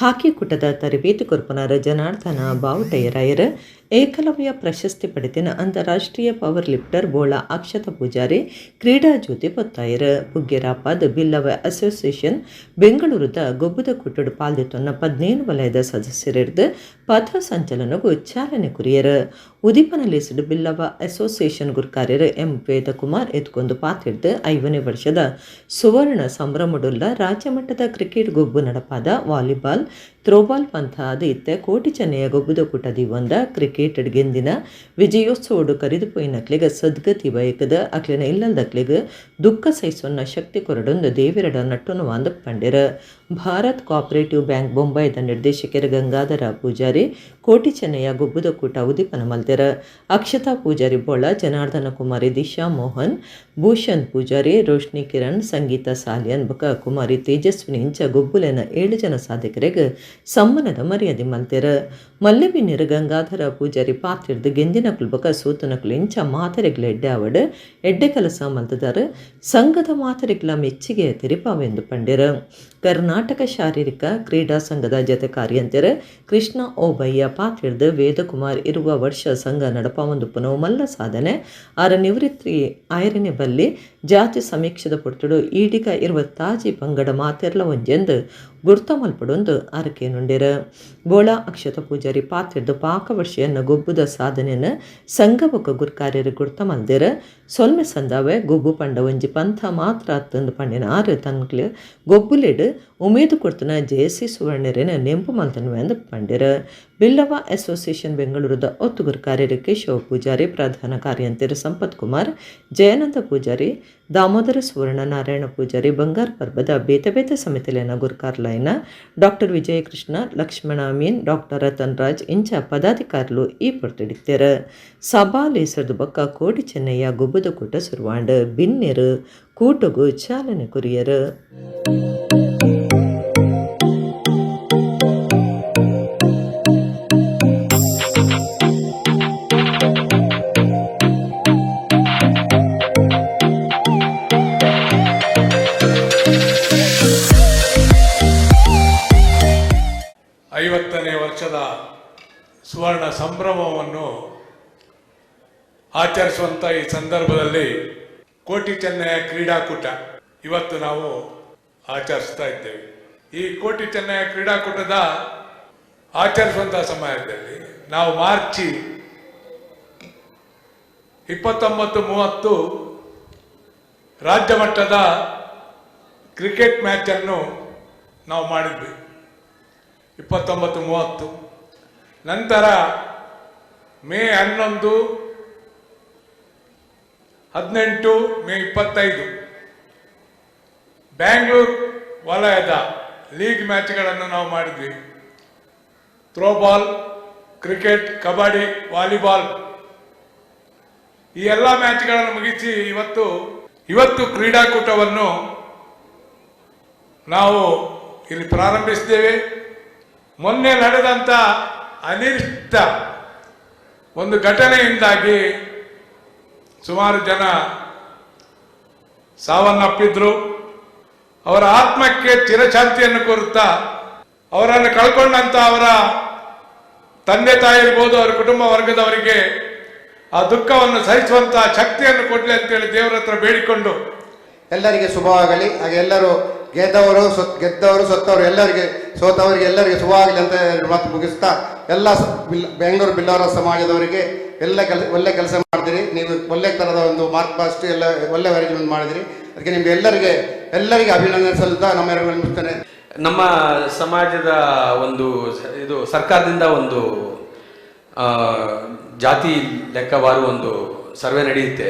ಹಾಕಿ ಕೂಟದ ತರಬೇತಿ ಕೊರ್ಪುನಾರ ಜನಾರ್ದನ ಬಾವುಟಯ್ಯರಾಯರ್, Eklavya ಪ್ರಶಸ್ತಿ ಪಡೆದಿನ ಅಂತಾರಾಷ್ಟ್ರೀಯ ಪವರ್ ಲಿಫ್ಟರ್ ಬೋಳ ಅಕ್ಷತ ಪೂಜಾರಿ ಕ್ರೀಡಾ ಜ್ಯೋತಿ ಪೊತ್ತಾಯರು. ಪುಗ್ಗೆರಾಪಾದ್ ಬಿಲ್ಲವ ಅಸೋಸಿಯೇಷನ್ ಬೆಂಗಳೂರುದ ಗೊಬ್ಬುದ ಕೂಟಡು ಪಾಲ್ದೆತೊನ್ನ 15 ವಲಯದ ಸದಸ್ಯರಿರ್ದು ಪಥ ಸಂಚಲನಗೂ ಚಾಲನೆ ಕೊರಿಯರು. ಉದೀಪನ ಲೇಸ್ಡ್ ಬಿಲ್ಲವ ಅಸೋಸಿಯೇಷನ್ ಗುರ್ಕಾರ್ಯರು ಎಂ ವೇದಕುಮಾರ್ ಎತ್ಕೊಂಡು ಪಾತಿರ್ದು 5ನೇ ವರ್ಷದ ಸುವರ್ಣ ಸಂಭ್ರಮಡುಲ್ಲ ರಾಜ್ಯಮಟ್ಟದ ಕ್ರಿಕೆಟ್ ಗೊಬ್ಬು ನಡಪಾದ ವಾಲಿಬಾಲ್ ಥ್ರೋಬಾಲ್ ಪಂಥ ಅದು ಇತ್ತೆ ಕೋಟಿ ಚೆನ್ನಯ್ಯ ಗೊಬ್ಬುದ ಕೂಟ ದಿವಂದ ಕ್ರಿಕೆಟ್ ಗೆಂದಿನ ವಿಜಯೋತ್ಸವಡು ಕರಿದು ಪೋಯಿನಕ್ಲೆಗ್ ಸದ್ಗತಿ ಬಯಕದ ಅಕ್ಲೆನ ಇಲ್ಲದಕ್ಲೆಗ್ ದುಃಖ ಸಹಿಸೊನ್ನ ಶಕ್ತಿ ಕೊರಡೊಂದು ದೇವಿರಡ ನಟ್ಟುನುವಾಂದ ಪಂಡೆರ. ಭಾರತ್ ಕೋಆಪರೇಟಿವ್ ಬ್ಯಾಂಕ್ ಬೊಂಬಾಯಿದ ನಿರ್ದೇಶಕರು ಗಂಗಾಧರ ಪೂಜಾರಿ ಕೋಟಿ ಚೆನ್ನಯ್ಯ ಗೊಬ್ಬುದ ಕೂಟ ಉದೀಪನ ಮಲ್ತೆರ. ಅಕ್ಷತಾ ಪೂಜಾರಿ ಬೋಳ, ಜನಾರ್ದನ ಕುಮಾರಿ, ದಿಶಾ ಮೋಹನ್, ಭೂಷಣ್ ಪೂಜಾರಿ, ರೋಶ್ನಿ ಕಿರಣ್, ಸಂಗೀತ ಸಾಲಿಯನ್ ಬೊಕ ಕುಮಾರಿ ತೇಜಸ್ವಿನಿ ಇಂಚ ಗೊಬ್ಬುಲೆನ 7 ಜನ ಸಾಧಕರಿಗೆ ಸಮ್ಮಾನದ ಮರ್ಯಾದೆ ಮಲ್ತೆರ. ಮಲ್ಲೆಬಿನ್ನಿರು ಗಂಗಾಧರ ಪೂಜಾರಿ ಪಾತಿರ್ದು ಗೆಂದಿನಕುಲು ಬೊಕ ಸೂತನಕುಲು ಇಂಚ ಮಾತೆರೆಗ್ಲ ಎಡ್ಡೆ ಆವಡ್ ಎಡ್ಡೆ ಕೆಲಸ ಮಲ್ತದಾರ ಸಂಘದ ಮಾತೆರೆಗ್ಲ ಮೆಚ್ಚಿಗೆ ತೆರಿಪಾವೆಂದು ಪಂಡೆರು. ಕರ್ನಾಟಕ ಶಾರೀರಿಕ ಕ್ರೀಡಾ ಸಂಘದ ಜತೆ ಕಾರ್ಯಂತೆರು ಕೃಷ್ಣ ಓಬಯ್ಯ ಪಾತಿರ್ದು ವೇದಕುಮಾರ್ ಇರುವ ವರ್ಷ ಸಂಘ ನಡಪಾವೊಂದು ಪುನಃ ಮಲ್ಲ ಸಾಧನೆ ಆರ ನಿವೃತ್ತಿ ಆಯರನೆ ಬಲ್ಲಿ ಜಾತಿ ಸಮೀಕ್ಷೆದ ಪೊರ್ತುಡು ಈಡಿಗ ಇರುವ ತಾಜಿ ಪಂಗಡ ಮಾತೆರ್ಲ ಒಂಜೆಂದು ಗುರ್ತ ಮಲ್ಪಡೊಂದು ಅರಕೇನುಂಡಿರು. ಬೋಳ ಅಕ್ಷತ ಪೂಜಾರಿ ಪಾತಿರ್ದು ಪಾಕ ವರ್ಷೆಯನ್ನು ಗೊಬ್ಬುದ ಸಾಧನೆಯನ್ನು ಸಂಘ ಬೊಕ್ಕ ಗುರ್ಕಾರ್ಯರು ಗುರ್ತ ಮಲ್ದಿರು. ಸೊಲ್ಮೆ ಸಂದಾವೆ ಗೊಬ್ಬು ಪಂಡ ಒಂಜಿ ಪಂಥ ಮಾತ್ರ ಅತ್ತಂದು ಪಂಡಿನ ಆರು ತನ್ಕ್ಲೆ ಗೊಬ್ಬುಲೆಡು ಉಮೇದು ಕೊಡ್ತನ ಜೆಎಸ್ಸಿ ಸುವರ್ಣರೇನ ನೆಂಪು ಮಲ್ತನ್ವೆ ಅಂದು ಪಂಡಿರು. ಬಿಲ್ಲವ ಅಸೋಸಿಯೇಷನ್ ಬೆಂಗಳೂರದ ಒತ್ತು ಗುರ್ಕಾರ್ಯರು ಕೇಶವ ಪೂಜಾರಿ, ಪ್ರಧಾನ ಕಾರ್ಯಂತೆರು ಸಂಪತ್ ಕುಮಾರ್, ಜಯಾನಂದ ಪೂಜಾರಿ, ದಾಮೋದರ ಸುವರ್ಣ ನಾರಾಯಣ ಪೂಜಾರಿ, ಬಂಗಾರ ಪರ್ಬದ ಬೇತೆ ಬೇತೆ ಸಮಿತಿಲೇನ ಗುರ್ಕಾರ್ಲೈನ ಡಾಕ್ಟರ್ ವಿಜಯಕೃಷ್ಣ, ಲಕ್ಷ್ಮಣ ಅಮೀನ್, ಡಾಕ್ಟರ್ ರತನ್ ರಾಜ್ ಇಂಚ ಪದಾಧಿಕಾರಿಲು ಈ ಪೊರ್ತುಡಿತ್ತೇರು. ಸಭಾ ಲೇಸರ್ದು ಬೊಕ್ಕ ಕೋಟಿ ಚೆನ್ನಯ್ಯ ಗೊಬ್ಬದ ಕೂಟ ಸುರುವಾಂಡ್ ಬಿನ್ನೆರು ಕೂಟಗು ಚಾಲನೆ ಕೊರಿಯರು. ಐವತ್ತನೇ ವರ್ಷದ ಸುವರ್ಣ ಸಂಭ್ರಮವನ್ನು ಆಚರಿಸುವಂಥ ಈ ಸಂದರ್ಭದಲ್ಲಿ ಕೋಟಿ ಚೆನ್ನಯ್ಯ ಕ್ರೀಡಾಕೂಟ ಇವತ್ತು ನಾವು ಆಚರಿಸ್ತಾ ಇದ್ದೇವೆ. ಈ ಕೋಟಿ ಚೆನ್ನಯ್ಯ ಕ್ರೀಡಾಕೂಟದ ಆಚರಿಸುವಂಥ ಸಮಯದಲ್ಲಿ ನಾವು ಮಾರ್ಚ್ 29-30 ರಾಜ್ಯ ಮಟ್ಟದ ಕ್ರಿಕೆಟ್ ಮ್ಯಾಚನ್ನು ನಾವು ಮಾಡಿದ್ವಿ 29-30. ನಂತರ ಮೇ 11, 18, ಮೇ 25 ಬ್ಯಾಂಗ್ಳೂರು ವಲಯದ ಲೀಗ್ ಮ್ಯಾಚ್ಗಳನ್ನು ನಾವು ಮಾಡಿದ್ವಿ. Throwball, cricket, kabaddi, volleyball ಈ ಎಲ್ಲ ಮ್ಯಾಚ್ಗಳನ್ನು ಮುಗಿಸಿ ಇವತ್ತು ಕ್ರೀಡಾಕೂಟವನ್ನು ನಾವು ಇಲ್ಲಿ ಪ್ರಾರಂಭಿಸಿದ್ದೇವೆ. ಮೊನ್ನೆ ನಡೆದಂಥ ಅನಿಷ್ಟ ಒಂದು ಘಟನೆಯಿಂದಾಗಿ ಸುಮಾರು ಜನ ಸಾವನ್ನಪ್ಪಿದ್ರು. ಅವರ ಆತ್ಮಕ್ಕೆ ಚಿರಶಾಂತಿಯನ್ನು ಕೋರುತ್ತಾ, ಅವರನ್ನು ಕಳ್ಕೊಂಡಂತ ಅವರ ತಂದೆ ತಾಯಿ ಇರ್ಬೋದು, ಅವರ ಕುಟುಂಬ ವರ್ಗದವರಿಗೆ ಆ ದುಃಖವನ್ನು ಸಹಿಸುವಂತಹ ಶಕ್ತಿಯನ್ನು ಕೊಡಲಿ ಅಂತೇಳಿ ದೇವರ ಹತ್ರ ಬೇಡಿಕೊಂಡು ಎಲ್ಲರಿಗೆ ಶುಭವಾಗಲಿ. ಹಾಗೆ ಎಲ್ಲರೂ ಗೆದ್ದವರು ಸತ್ತವರು ಎಲ್ಲರಿಗೆ, ಸೋತವರಿಗೆ ಎಲ್ಲರಿಗೆ ಶುಭವಾಗಲಿ ಅಂತ ಮಾತು ಮುಗಿಸ್ತಾ, ಎಲ್ಲ ಬೆಂಗಳೂರು ಬಿಲ್ಲವರ ಸಮಾಜದವರಿಗೆ ಎಲ್ಲ ಒಳ್ಳೆ ಕೆಲಸ ಮಾಡಿದಿರಿ ನೀವು. ಒಳ್ಳೆ ಥರದ ಒಂದು ಮಾರ್ಕ್ ಪಾಸ್ಟ್ ಎಲ್ಲ ಒಳ್ಳೆ ಅರೇಂಜ್ಮೆಂಟ್ ಮಾಡಿದಿರಿ. ಅದಕ್ಕೆ ನಿಮ್ಗೆ ಎಲ್ಲರಿಗೆ ಅಭಿನಂದನೆ ಸಲ್ಲುತ್ತಾ ನಮ್ಮ ಮುಗಿಸ್ತೇನೆ. ನಮ್ಮ ಸಮಾಜದ ಒಂದು ಇದು ಸರ್ಕಾರದಿಂದ ಒಂದು ಜಾತಿ ಲೆಕ್ಕವಾರು ಒಂದು ಸರ್ವೆ ನಡೆಯುತ್ತೆ.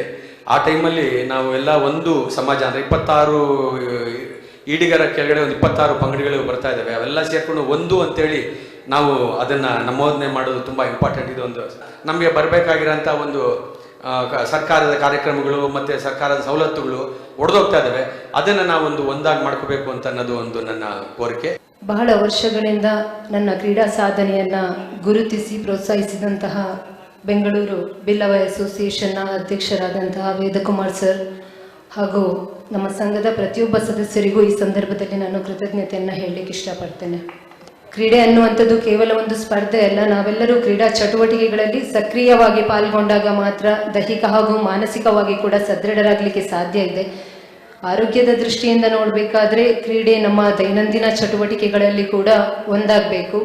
ಆ ಟೈಮಲ್ಲಿ ನಾವು ಎಲ್ಲ ಒಂದು ಸಮಾಜ ಅಂದರೆ 26 ಈಡಿಗರ ಕೆಳಗಡೆ ಒಂದು 26 ಪಂಗಡಿಗಳು ಬರ್ತಾ ಇದ್ದಾವೆ. ಅವೆಲ್ಲ ಸೇರಿಕೊಂಡು ಒಂದು ಅಂತೇಳಿ ನಾವು ಅದನ್ನು ನಮೂದನೆ ಮಾಡೋದು ತುಂಬ ಇಂಪಾರ್ಟೆಂಟ್. ಇದೊಂದು ನಮಗೆ ಬರಬೇಕಾಗಿರೋಂಥ ಒಂದು ಸರ್ಕಾರದ ಕಾರ್ಯಕ್ರಮಗಳು ಮತ್ತು ಸರ್ಕಾರದ ಸವಲತ್ತುಗಳು ಒಡೆದೋಗ್ತಾ ಇದ್ದಾವೆ. ಅದನ್ನು ನಾವೊಂದು ಒಂದಾಗಿ ಮಾಡ್ಕೋಬೇಕು ಅಂತ ಅನ್ನೋದು ಒಂದು ನನ್ನ ಕೋರಿಕೆ. ಬಹಳ ವರ್ಷಗಳಿಂದ ನನ್ನ ಕ್ರೀಡಾ ಸಾಧನೆಯನ್ನು ಗುರುತಿಸಿ ಪ್ರೋತ್ಸಾಹಿಸಿದಂತಹ ಬೆಂಗಳೂರು ಬಿಲ್ಲವ ಅಸೋಸಿಯೇಷನ್ನ ಅಧ್ಯಕ್ಷರಾದಂತಹ ವೇದಕುಮಾರ್ ಸರ್ ಹಾಗೂ ನಮ್ಮ ಸಂಘದ ಪ್ರತಿಯೊಬ್ಬ ಸದಸ್ಯರಿಗೂ ಈ ಸಂದರ್ಭದಲ್ಲಿ ನಾನು ಕೃತಜ್ಞತೆಯನ್ನು ಹೇಳಲಿಕ್ಕೆ ಇಷ್ಟಪಡ್ತೇನೆ. ಕ್ರೀಡೆ ಅನ್ನುವಂಥದ್ದು ಕೇವಲ ಒಂದು ಸ್ಪರ್ಧೆ ಅಲ್ಲ. ನಾವೆಲ್ಲರೂ ಕ್ರೀಡಾ ಚಟುವಟಿಕೆಗಳಲ್ಲಿ ಸಕ್ರಿಯವಾಗಿ ಪಾಲ್ಗೊಂಡಾಗ ಮಾತ್ರ ದೈಹಿಕ ಹಾಗೂ ಮಾನಸಿಕವಾಗಿ ಕೂಡ ಸದೃಢರಾಗಲಿಕ್ಕೆ ಸಾಧ್ಯ ಇದೆ. ಆರೋಗ್ಯದ ದೃಷ್ಟಿಯಿಂದ ನೋಡಬೇಕಾದ್ರೆ ಕ್ರೀಡೆ ನಮ್ಮ ದೈನಂದಿನ ಚಟುವಟಿಕೆಗಳಲ್ಲಿ ಕೂಡ ಒಂದಾಗಬೇಕು.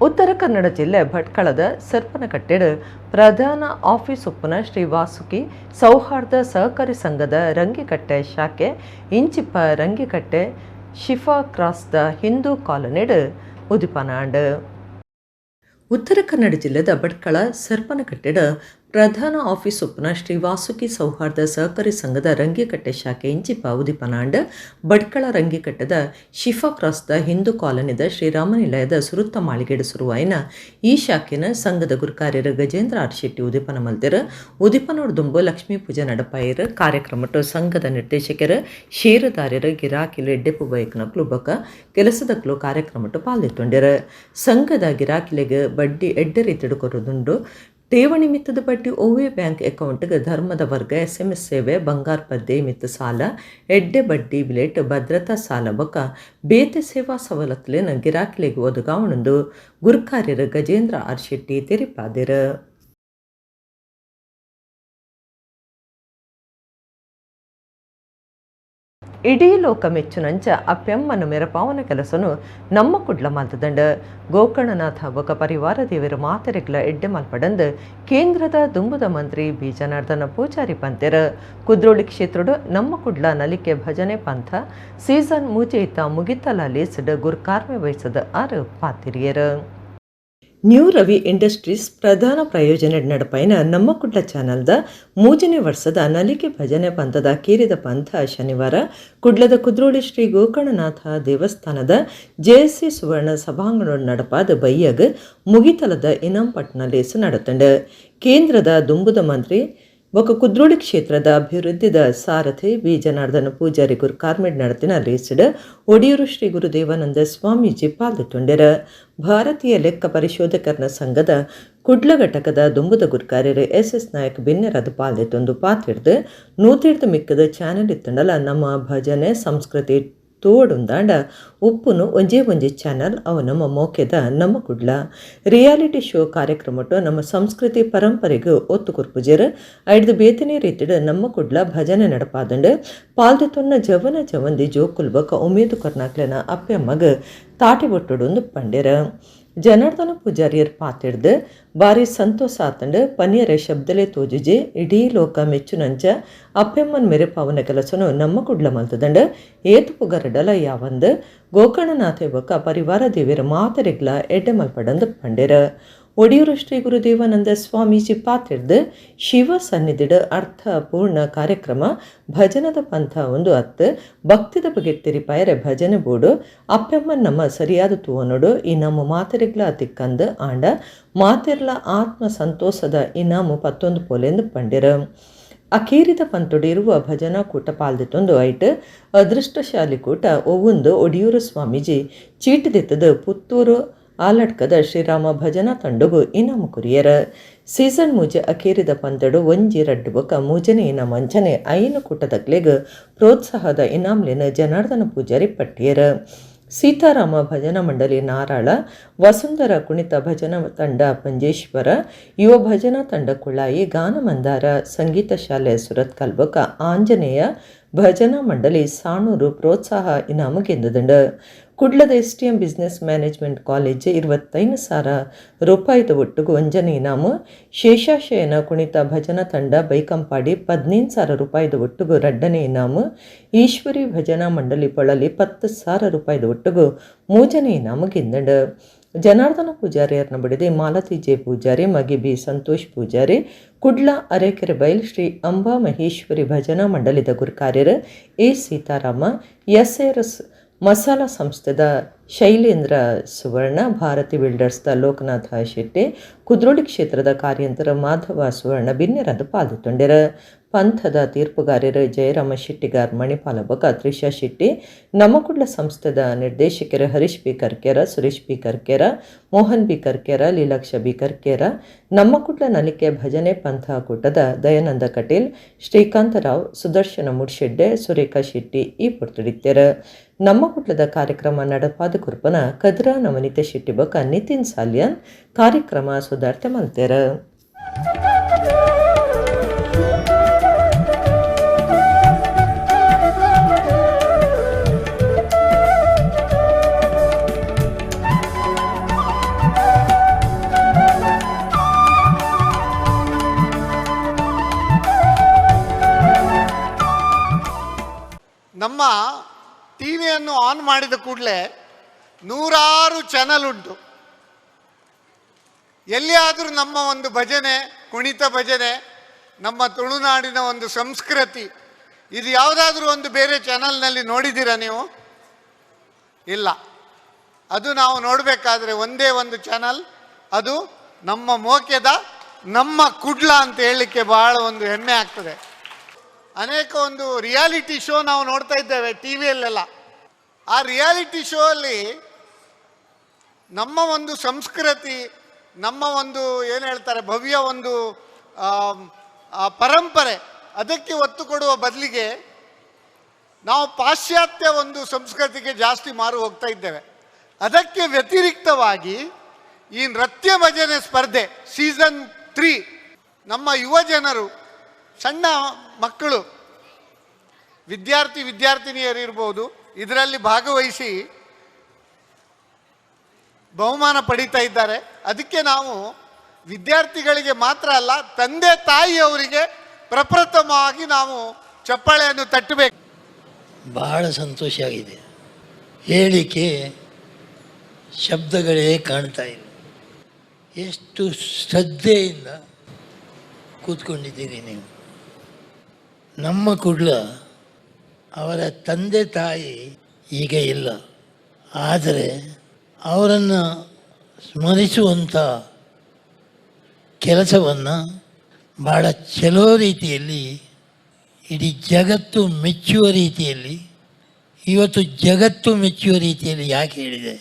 ಉತ್ತರ ಕನ್ನಡ ಜಿಲ್ಲೆ ಭಟ್ಕಳದ ಸರ್ಪನಕಟ್ಟೆಡ್ ಪ್ರಧಾನ ಆಫೀಸ್ ಉಪ್ಪುನ ಶ್ರೀ ವಾಸುಕಿ ಸೌಹಾರ್ದ ಸಹಕಾರಿ ಸಂಘದ ರಂಗಿಕಟ್ಟೆ ಶಾಖೆ ಇಂಚಿಪ್ಪ ರಂಗಿಕಟ್ಟೆ ಶಿಫಾ ಕ್ರಾಸ್ದ ಹಿಂದೂ ಕಾಲೋನಿಡ್ ಉದಿಪನಾಂಡ್. ಉತ್ತರ ಕನ್ನಡ ಜಿಲ್ಲೆದ ಭಟ್ಕಳ ಸರ್ಪನಕಟ್ಟೆಡ್ ಪ್ರಧಾನ ಆಫೀಸ್ ಉಪ್ಪುನ ಶ್ರೀ ವಾಸುಕಿ ಸೌಹಾರ್ದ ಸಹಕಾರಿ ಸಂಘದ ರಂಗಿಕಟ್ಟೆ ಶಾಖೆ ಇಂಚಿಪ ಉದಿಪನಾಂಡ್. ಭಟ್ಕಳ ರಂಗಿಕಟ್ಟೆದ ಶಿಫಾ ಕ್ರಾಸ್ದ ಹಿಂದೂ ಕಾಲೋನಿದ ಶ್ರೀರಾಮ ನಿಲಯದ ಸುರುತ್ತ ಮಾಳಿಗೆಡ್ ಸುರುವಾಯಿನ ಈ ಶಾಖೆನ ಸಂಘದ ಗುರುಕಾರ್ಯರು ಗಜೇಂದ್ರ ಆರ್ ಶೆಟ್ಟಿ ಉದಿಪನ ಮಲ್ತೆರ್. ಉದಿಪನೋಡ್ ಲಕ್ಷ್ಮೀ ಪೂಜೆ ನಡಪಾಯರು. ಕಾರ್ಯಕ್ರಮಟ್ಟು ಸಂಘದ ನಿರ್ದೇಶಕರು, ಷೇರುದಾರರು, ಗಿರಾಕಿಲು, ಎಡ್ಡೆಪು ಬೈಕ್ನಕ್ಲು ಬೊಕ ಕೆಲಸದಕ್ಲು ಕಾರ್ಯಕ್ರಮಟ್ಟು ಪಾಲ್ದೆತ್ತೊಂಡೆರ್. ಸಂಘದ ಗಿರಾಕಿಲೆಗ್ ಬಡ್ಡಿ ಎಡ್ಡೆ ರೀತಿಡ್ ಕೊರೊದುಂಡು. ಠೇವಣಿ ಮಿತ್ತದ ಬಡ್ಡಿ, ಒವ್ವೇ ಬ್ಯಾಂಕ್ ಅಕೌಂಟ್ಗೆ ಧರ್ಮದ ವರ್ಗ, ಎಸ್ಎಂಎಸ್ ಸೇವೆ, ಬಂಗಾರ್ ಪದ್ದೆ ಮಿತ್ತ ಸಾಲ, ಎಡ್ಡೆ ಬಡ್ಡಿ ಬಿಲೆಟ್ ಭದ್ರತಾ ಸಾಲ ಬೊಕ ಬೇತೆ ಸೇವಾ ಸವಲತ್ತುಲೆನ್ ಗಿರಾಕಿಲೆಗ್ ಒದಗಾವೊಂದು ಗುರ್ಕಾರ್ಯರು ಗಜೇಂದ್ರ ಆರ್ ಶೆಟ್ಟಿ ತೆರಿಪಾದೆರ್. ಇಡೀ ಲೋಕ ಮೆಚ್ಚುನಂಚ ಅಪ್ಪೆಮ್ಮನ ಮೆರಪಾವನ ಕೆಲಸನು ನಮ್ಮ ಕುಡ್ಲ ಮಲ್ತದಂಡ. ಗೋಕರ್ಣನಾಥ ಬೊಕ ಪರಿವಾರ ದೇವರ ಮಾತೆರೆಗ್ಲ ಎಡ್ಡೆ ಮಲ್ಪಡಂದು ಕೇಂದ್ರದ ದುಂಬುದ ಮಂತ್ರಿ ಬಿ ಜನಾರ್ದನ ಪೂಜಾರಿ ಪಂತೆರ್. ಕುದ್ರೋಳಿ ಕ್ಷೇತ್ರಡು ನಮ್ಮ ಕುಡ್ಲ ನಲಿಕೆ ಭಜನೆ ಪಂಥ ಸೀಸನ್ ಮೂಜೆಯಿತ ಮುಗಿತಲ ಲೇಸ್ಡ್ ಗುರ್ಕಾರ್ಮೆ ವಹಿಸದ ಆರು ಪಾತಿರಿಯರು. ನ್ಯೂ ರವಿ ಇಂಡಸ್ಟ್ರೀಸ್ ಪ್ರಧಾನ ಪ್ರಯೋಜನ ನಡಪೈನ ನಮ್ಮ ಕುಡ್ಲ ಚಾನಲ್ದ ಮೂಜನೇ ವರ್ಷದ ನಲಿಕೆ ಭಜನೆ ಪಂಥದ ಕೀರಿದ ಪಂಥ ಶನಿವಾರ ಕುಡ್ಲದ ಕುದ್ರೋಳಿ ಶ್ರೀ ಗೋಕರ್ಣನಾಥ ದೇವಸ್ಥಾನದ ಜೆಎಸ್ಸಿ ಸುವರ್ಣ ಸಭಾಂಗಣ ನಡಪಾದ ಬೈಯಗ್ ಮುಗಿತಲದ ಇನಾಂಪಟ್ನ ಲೇಸು ನಡತಂಡು. ಕೇಂದ್ರದ ದುಂಬುದ ಮಂತ್ರಿ ಬೊಕ ಕುದ್ರೋಳಿ ಕ್ಷೇತ್ರದ ಅಭಿವೃದ್ಧಿದ ಸಾರಥಿ ಬಿ ಜನಾರ್ದನ ಪೂಜಾರಿ ಗುರು ಕಾರ್ಮೆಡ್ ನಡತಿನ ಲೇಸ್ಡ್ ಒಡಿಯೂರು ಶ್ರೀ ಗುರುದೇವಾನಂದ ಸ್ವಾಮೀಜಿ ಪಾಲ್ದೆತ್ತೊಂಡೆರ್. ಭಾರತೀಯ ಲೆಕ್ಕ ಪರಿಶೋಧಕರನ ಸಂಘದ ಕುಡ್ಲ ಘಟಕದ ದುಂಬುದ ಗುರ್ಕಾರ್ಯರು ಎಸ್ ಎಸ್ ನಾಯಕ್ ಬಿನ್ನೆರದು ಪಾಲ್ದೆತ್ತೊಂದು ಪಾತಿಡ್ದು ನೂತಿಡ್ದು ಮಿಕ್ಕದ ಚಾನೆಲ್ ಇತ್ತಂಡಲ ನಮ್ಮ ಭಜನೆ ಸಂಸ್ಕೃತಿ ತೋಡುಂದಾಂಡ ಉಪ್ಪುನು ಒಂಜೇ ಒಂಜಿ ಚಾನಲ್ ಅವು ನಮ್ಮ ಮೋಕೆದ ನಮ್ಮ ಕುಡ್ಲ. ರಿಯಾಲಿಟಿ ಶೋ ಕಾರ್ಯಕ್ರಮಟ್ಟು ನಮ್ಮ ಸಂಸ್ಕೃತಿ ಪರಂಪರೆಗೂ ಒತ್ತು ಕೊರ್ಪುಜೆರ್. ಐಡ್ದು ಬೇತನೇ ರೀತಿಡ್ ನಮ್ಮ ಕುಡ್ಲ ಭಜನೆ ನಡಪಾದಂಡು ಪಾಲ್ದೆತ್ತೊನ್ನ ಜವನ ಜವಂದಿ ಜೋಕುಲ್ ಬೊಕ ಉಮೇದು ಕೊರ್ನಾಕ್ಲೆನ ಅಪ್ಪೆಮ್ಮಗ್ ತಾಟಿ ಬೊಟ್ಟುಡು ಪಂಡೆರ್. ಜನಾರ್ದನ ಪೂಜಾರಿಯರ್ ಪಾತಿಡ್ದು ಬಾರಿ ಸಂತೋಷ ಆತಂಡು ಪನಿಯರ ಶಬ್ದಲೇ ತೋಜುಜೆ ಇಡೀ ಲೋಕ ಮೆಚ್ಚುನಂಚ ಅಪ್ಪೆಮ್ಮನ್ ಮೆರೆಪಾವನ ಕೆಲಸನು ನಮ್ಮ ಕುಡ್ಲ ಮಲ್ತದಂಡು. ಏತು ಪುಗರಡಲ ಯಾವಂದು ಗೋಕರ್ಣನಾಥ ಬೊಕ ಪರಿವಾರ ದೇವಿಯರ ಮಾತರೆಗ್ಲ ಎಡ್ಡೆ ಮಲ್ಪಡಂದು ಪಂಡೆರ್. ಒಡಿಯೂರು ಶ್ರೀ ಗುರುದೇವಾನಂದ ಸ್ವಾಮೀಜಿ ಪಾತಿಡ್ದು ಶಿವ ಸನ್ನಿಧಿಡ ಅರ್ಥಪೂರ್ಣ ಕಾರ್ಯಕ್ರಮ ಭಜನದ ಪಂಥ ಒಂದು ಅತ್ತು ಭಕ್ತಿದ ಬಗ್ಗೆ ತೆರಿಪಾಯರೆ ಭಜನೆ ಬೋಡು ಅಪ್ಪೆಮ್ಮನ್ ನಮ್ಮ ಸರಿಯಾದ ತೂವನೋಡು ಈ ನಮ್ಮ ಮಾತೆರೆಗ್ಲ ತಿಕ್ಕಂದು ಆಂಡ ಮಾತೆರ್ಲ ಆತ್ಮ ಸಂತೋಷದ ಇನಾಮು ಪತ್ತೊಂದು ಪೋಲೆಂದು ಪಂಡೆರ್. ಅಕೇರಿದ ಪಂತೊಡು ಇರುವ ಭಜನಾ ಕೂಟ ಪಾಲ್ದಿತ್ತೊಂದು ಐಟ್ ಅದೃಷ್ಟಶಾಲಿ ಕೂಟ ಒವ್ವೊಂದು ಒಡಿಯೂರು ಸ್ವಾಮೀಜಿ ಚೀಟಿದೆತ್ತದ ಪುತ್ತೂರು ಆಲಡ್ಕದ ಶ್ರೀರಾಮ ಭಜನಾ ತಂಡಗು ಇನಾಮು ಕುರಿಯರ. ಸೀಸನ್ ಮೂಜೆ ಅಕೇರಿದ ಪಂತಡು ಒಂಜಿ ರಡ್ಡು ಬೊಕ ಮೂಜನೆ ಇನಾಮ ಅಂಚನೆ ಐನು ಕೂಟದಕ್ಲೆಗ್ ಪ್ರೋತ್ಸಾಹದ ಇನಾಮ್ಲೆನ್ ಜನಾರ್ದನ ಪೂಜಾರಿ ಪಟ್ಟಿಯರ. ಸೀತಾರಾಮ ಭಜನಾ ಮಂಡಳಿ ನಾರಾಳ, ವಸುಂಧರ ಕುಣಿತ ಭಜನಾ ತಂಡ ಪಂಜೇಶ್ವರ, ಯುವ ಭಜನಾ ತಂಡ ಕುಳಾಯಿ, ಗಾನಮಂದಾರ ಸಂಗೀತ ಶಾಲೆ ಸುರತ್ಕಲ್ ಬೊಕ ಆಂಜನೇಯ ಭಜನಾ ಮಂಡಳಿ ಸಾಣೂರು ಪ್ರೋತ್ಸಾಹ ಇನಾಮು ಗೆಂದದಂಡು. ಕುಡ್ಲದ STM business management college 25,000 ರೂಪಾಯಿದ ಒಟ್ಟುಗು ಒಂಜನೆ ಇನಾಮು, ಶೇಷಾಶಯನ ಕುಣಿತ ಭಜನಾ ತಂಡ ಬೈಕಂಪಾಡಿ 15,000 ರೂಪಾಯಿದ ಒಟ್ಟುಗು ರಡ್ಡನೆ ಇನಾಮು, ಈಶ್ವರಿ ಭಜನಾ ಮಂಡಳಿ ಪೊಳಲಿ 10,000 ರೂಪಾಯಿದ ಒಟ್ಟುಗು ಮೂಜನೆ ಇನಾಮು ಗೆಂದಂಡು. ಜನಾರ್ದನ ಪೂಜಾರಿಯರ್ನ ಬಡಿದೆ ಮಾಲತಿ ಜೆ ಪೂಜಾರಿ, ಮಗಿ ಬಿ ಸಂತೋಷ್ ಪೂಜಾರಿ, ಕುಡ್ಲ ಅರೇಕೆರೆ ಬೈಲ್ ಶ್ರೀ ಅಂಬಾ ಮಹೇಶ್ವರಿ ಭಜನಾ ಮಂಡಳಿದ ಗುರುಕಾರ್ಯರು A Seetharama, S S Masala ಸಂಸ್ಥೆದ ಶೈಲೇಂದ್ರ ಸುವರ್ಣ, ಭಾರತಿ ಬಿಲ್ಡರ್ಸ್ದ ಲೋಕನಾಥ ಶೆಟ್ಟಿ, ಕುದ್ರೋಳಿ ಕ್ಷೇತ್ರದ ಕಾರ್ಯಂತರ ಮಾಧವ ಸುವರ್ಣ ಬಿನ್ನೆರಾದ ಪಾಲ್ಗೊಂಡೆರ್. ಪಂಥದ ತೀರ್ಪುಗಾರರು ಜಯರಾಮ ಶೆಟ್ಟಿಗಾರ್, ಮಣಿಪಾಲ ಬೊಕ ತ್ರಿಷಾ ಶೆಟ್ಟಿ, ನಮ್ಮಕುಡ್ಲ ಸಂಸ್ಥೆದ ನಿರ್ದೇಶಕರು Harish B Karkera, Suresh B Karkera, Mohan B Karkera, Leelaksha B Karkera, Nammakudla Nalike ಭಜನೆ ಪಂಥ ಕೂಟದ ದಯಾನಂದ ಕಟೀಲ್, ಶ್ರೀಕಾಂತರಾವ್, ಸುದರ್ಶನ ಮುಡ್ಶೆಡ್ಡೆ, ಸುರೇಖಾ ಶೆಟ್ಟಿ ಈ ಪೊರ್ತುಡಿತ್ತೆರ್. ನಮ್ಮಕುಡ್ಲದ ಕಾರ್ಯಕ್ರಮ ನಡಪಾದ ಕುರ್ಪನ ಕದ್ರಾ ನವನಿತ ಶೆಟ್ಟಿ ಬೊಕ ನಿತಿನ್ ಸಾಲಿಯನ್ ಕಾರ್ಯಕ್ರಮ ಸುಧಾರ್ತೆ ಮಲ್ತೆರ್. ನಮ್ಮ ಟಿವಿಯನ್ನು ಆನ್ ಮಾಡಿದ ಕೂಡಲೇ ನೂರಾರು ಚಾನಲ್ ಉಂಟು. ಎಲ್ಲಿಯಾದರೂ ನಮ್ಮ ಒಂದು ಭಜನೆ, ಕುಣಿತ ಭಜನೆ, ನಮ್ಮ ತುಳುನಾಡಿನ ಒಂದು ಸಂಸ್ಕೃತಿ, ಇದು ಯಾವುದಾದ್ರೂ ಒಂದು ಬೇರೆ ಚಾನಲ್ನಲ್ಲಿ ನೋಡಿದ್ದೀರಾ ನೀವು? ಇಲ್ಲ. ಅದು ನಾವು ನೋಡಬೇಕಾದ್ರೆ ಒಂದೇ ಒಂದು ಚಾನಲ್, ಅದು ನಮ್ಮ ಮೋಕೆದ ನಮ್ಮ ಕುಡ್ಲ ಅಂತ ಹೇಳಲಿಕ್ಕೆ ಬಹಳ ಒಂದು ಹೆಮ್ಮೆ ಆಗ್ತದೆ. ಅನೇಕ ಒಂದು ರಿಯಾಲಿಟಿ ಶೋ ನಾವು ನೋಡ್ತಾ ಇದ್ದೇವೆ ಟಿ ವಿಯಲ್ಲೆಲ್ಲ. ಆ ರಿಯಾಲಿಟಿ ಶೋ ಅಲ್ಲಿ ನಮ್ಮ ಒಂದು ಸಂಸ್ಕೃತಿ, ನಮ್ಮ ಒಂದು ಏನು ಹೇಳ್ತಾರೆ ಭವ್ಯ ಒಂದು ಪರಂಪರೆ, ಅದಕ್ಕೆ ಒತ್ತು ಕೊಡುವ ಬದಲಿಗೆ ನಾವು ಪಾಶ್ಚಾತ್ಯ ಒಂದು ಸಂಸ್ಕೃತಿಗೆ ಜಾಸ್ತಿ ಮಾರು ಹೋಗ್ತಾ ಇದ್ದೇವೆ. ಅದಕ್ಕೆ ವ್ಯತಿರಿಕ್ತವಾಗಿ ಈ ನೃತ್ಯ ಭಜನೆ ಸ್ಪರ್ಧೆ ಸೀಸನ್ 3 ನಮ್ಮ ಯುವ ಜನರು, ಸಣ್ಣ ಮಕ್ಕಳು, ವಿದ್ಯಾರ್ಥಿ ವಿದ್ಯಾರ್ಥಿನಿಯರಿರ್ಬೋದು, ಇದರಲ್ಲಿ ಭಾಗವಹಿಸಿ ಬಹುಮಾನ ಪಡೀತಾ ಇದ್ದಾರೆ. ಅದಕ್ಕೆ ನಾವು ವಿದ್ಯಾರ್ಥಿಗಳಿಗೆ ಮಾತ್ರ ಅಲ್ಲ, ತಂದೆ ತಾಯಿಯವರಿಗೆ ಪ್ರಪ್ರಥಮವಾಗಿ ನಾವು ಚಪ್ಪಾಳೆಯನ್ನು ತಟ್ಟಬೇಕು. ಬಹಳ ಸಂತೋಷ ಆಗಿದೆ. ಹೇಳಿಕೆ ಶಬ್ದಗಳೇ ಕಾಣ್ತಾ ಇಲ್ಲ. ಎಷ್ಟು ಶ್ರದ್ಧೆಯಿಂದ ಕೂತ್ಕೊಂಡಿದ್ದೀರಿ ನೀವು. ನಮ್ಮ ಕುಡ್ಲ ಅವರ ತಂದೆ ತಾಯಿ ಈಗ ಇಲ್ಲ, ಆದರೆ ಅವರನ್ನು ಸ್ಮರಿಸುವಂಥ ಕೆಲಸವನ್ನು ಭಾಳ ಚಲೋ ರೀತಿಯಲ್ಲಿ, ಇಡೀ ಜಗತ್ತು ಮೆಚ್ಚುವ ರೀತಿಯಲ್ಲಿ, ಇವತ್ತು ಜಗತ್ತು ಮೆಚ್ಚುವ ರೀತಿಯಲ್ಲಿ ಯಾಕೆ ಹೇಳಿದೆ,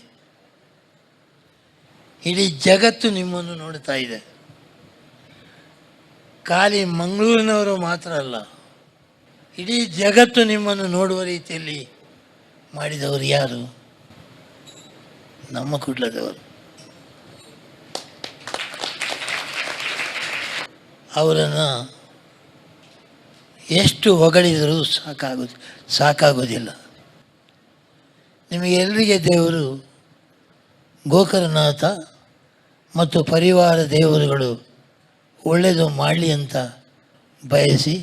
ಇಡೀ ಜಗತ್ತು ನಿಮ್ಮನ್ನು ನೋಡ್ತಾ ಇದೆ. ಖಾಲಿ ಮಂಗಳೂರಿನವರು ಮಾತ್ರ ಅಲ್ಲ, ಇಡೀ ಜಗತ್ತು ನಿಮ್ಮನ್ನು ನೋಡುವ ರೀತಿಯಲ್ಲಿ ಮಾಡಿದವರು ಯಾರು? ನಮ್ಮ ಕುಡ್ಲದವರು. ಅವರನ್ನು ಎಷ್ಟು ಹೊಗಳಿದರೂ ಸಾಕಾಗೋದಿಲ್ಲ. ನಿಮಗೆಲ್ಲರಿಗೆ ದೇವರು ಗೋಕರ್ಣನಾಥ ಮತ್ತು ಪರಿವಾರ ದೇವರುಗಳು ಒಳ್ಳೆಯದು ಮಾಡಲಿ ಅಂತ ಬಯಸಿ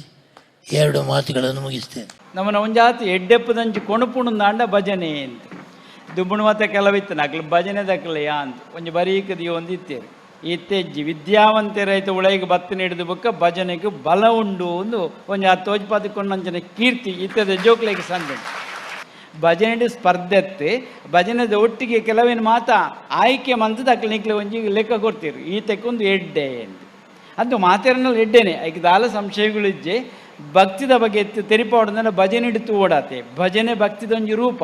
ಎರಡು ಮಾತುಗಳನ್ನು ಮುಗಿಸ್ತೇನೆ. ನಮ್ಮನ ಒಂಜಾತಿ ಎಡ್ಡೆಪ್ಪದಂಚಿ ಕೊಣುಪುಣು ದಾಂಡ ಭಜನೆ ಅಂತ ದುಬ್ಬುಣ ಮತ ಕೆಲವಿತ್ತು ನಕ್ಲು ಭಜನೆ ದಕ್ಕಲೆಯ ಅಂತ ಒಂಜಿ ಬರೀಕದಿ ಒಂದಿತ್ತೇರು ಇತ್ತೆಜ್ಜಿ ವಿದ್ಯಾವಂತರೈತ ಉಳೈಗೆ ಬತ್ತು ನೀಡಿದ ಬುಕ್ಕ ಭಜನೆಗೆ ಬಲ ಉಂಡು ಒಂದು ಒಂಜಿ ಆ ತೋಜ್ಪಾದಕ್ಕೊಂಡಂಚನೆ ಕೀರ್ತಿ ಇತ್ತದ ಜೋಕ್ಲೆಗೆ ಸಂದ ಭಜನೆ ಸ್ಪರ್ಧೆತ್ತೆ ಭಜನೆದ ಒಟ್ಟಿಗೆ ಕೆಲವೇನು ಮಾತಾ ಆಯ್ಕೆ ಮಂತದ ಅಕ್ಲು ನಿಕ್ಲೆ ಒಂಜಿ ಲೆಕ್ಕ ಕೊಡ್ತೀರಿ ಈ ತೆಕ್ಕೊಂದು ಎಡ್ಡೆ ಅಂತ ಅದು ಮಾತೇರನಲ್ಲಿ ಎಡ್ಡೆನೆ ಐಕೆ ದಾಲ ಸಂಶಯಗಳಿಜ್ಜೆ ಭಕ್ತಿದ ಬಗ್ಗೆ ತೆರಿಪಾಡೋದನ್ನ ಭಜನೆ ಹಿಡಿತು ಓಡಾತೆ ಭಜನೆ ಭಕ್ತಿದೊಂಜಿ ರೂಪ.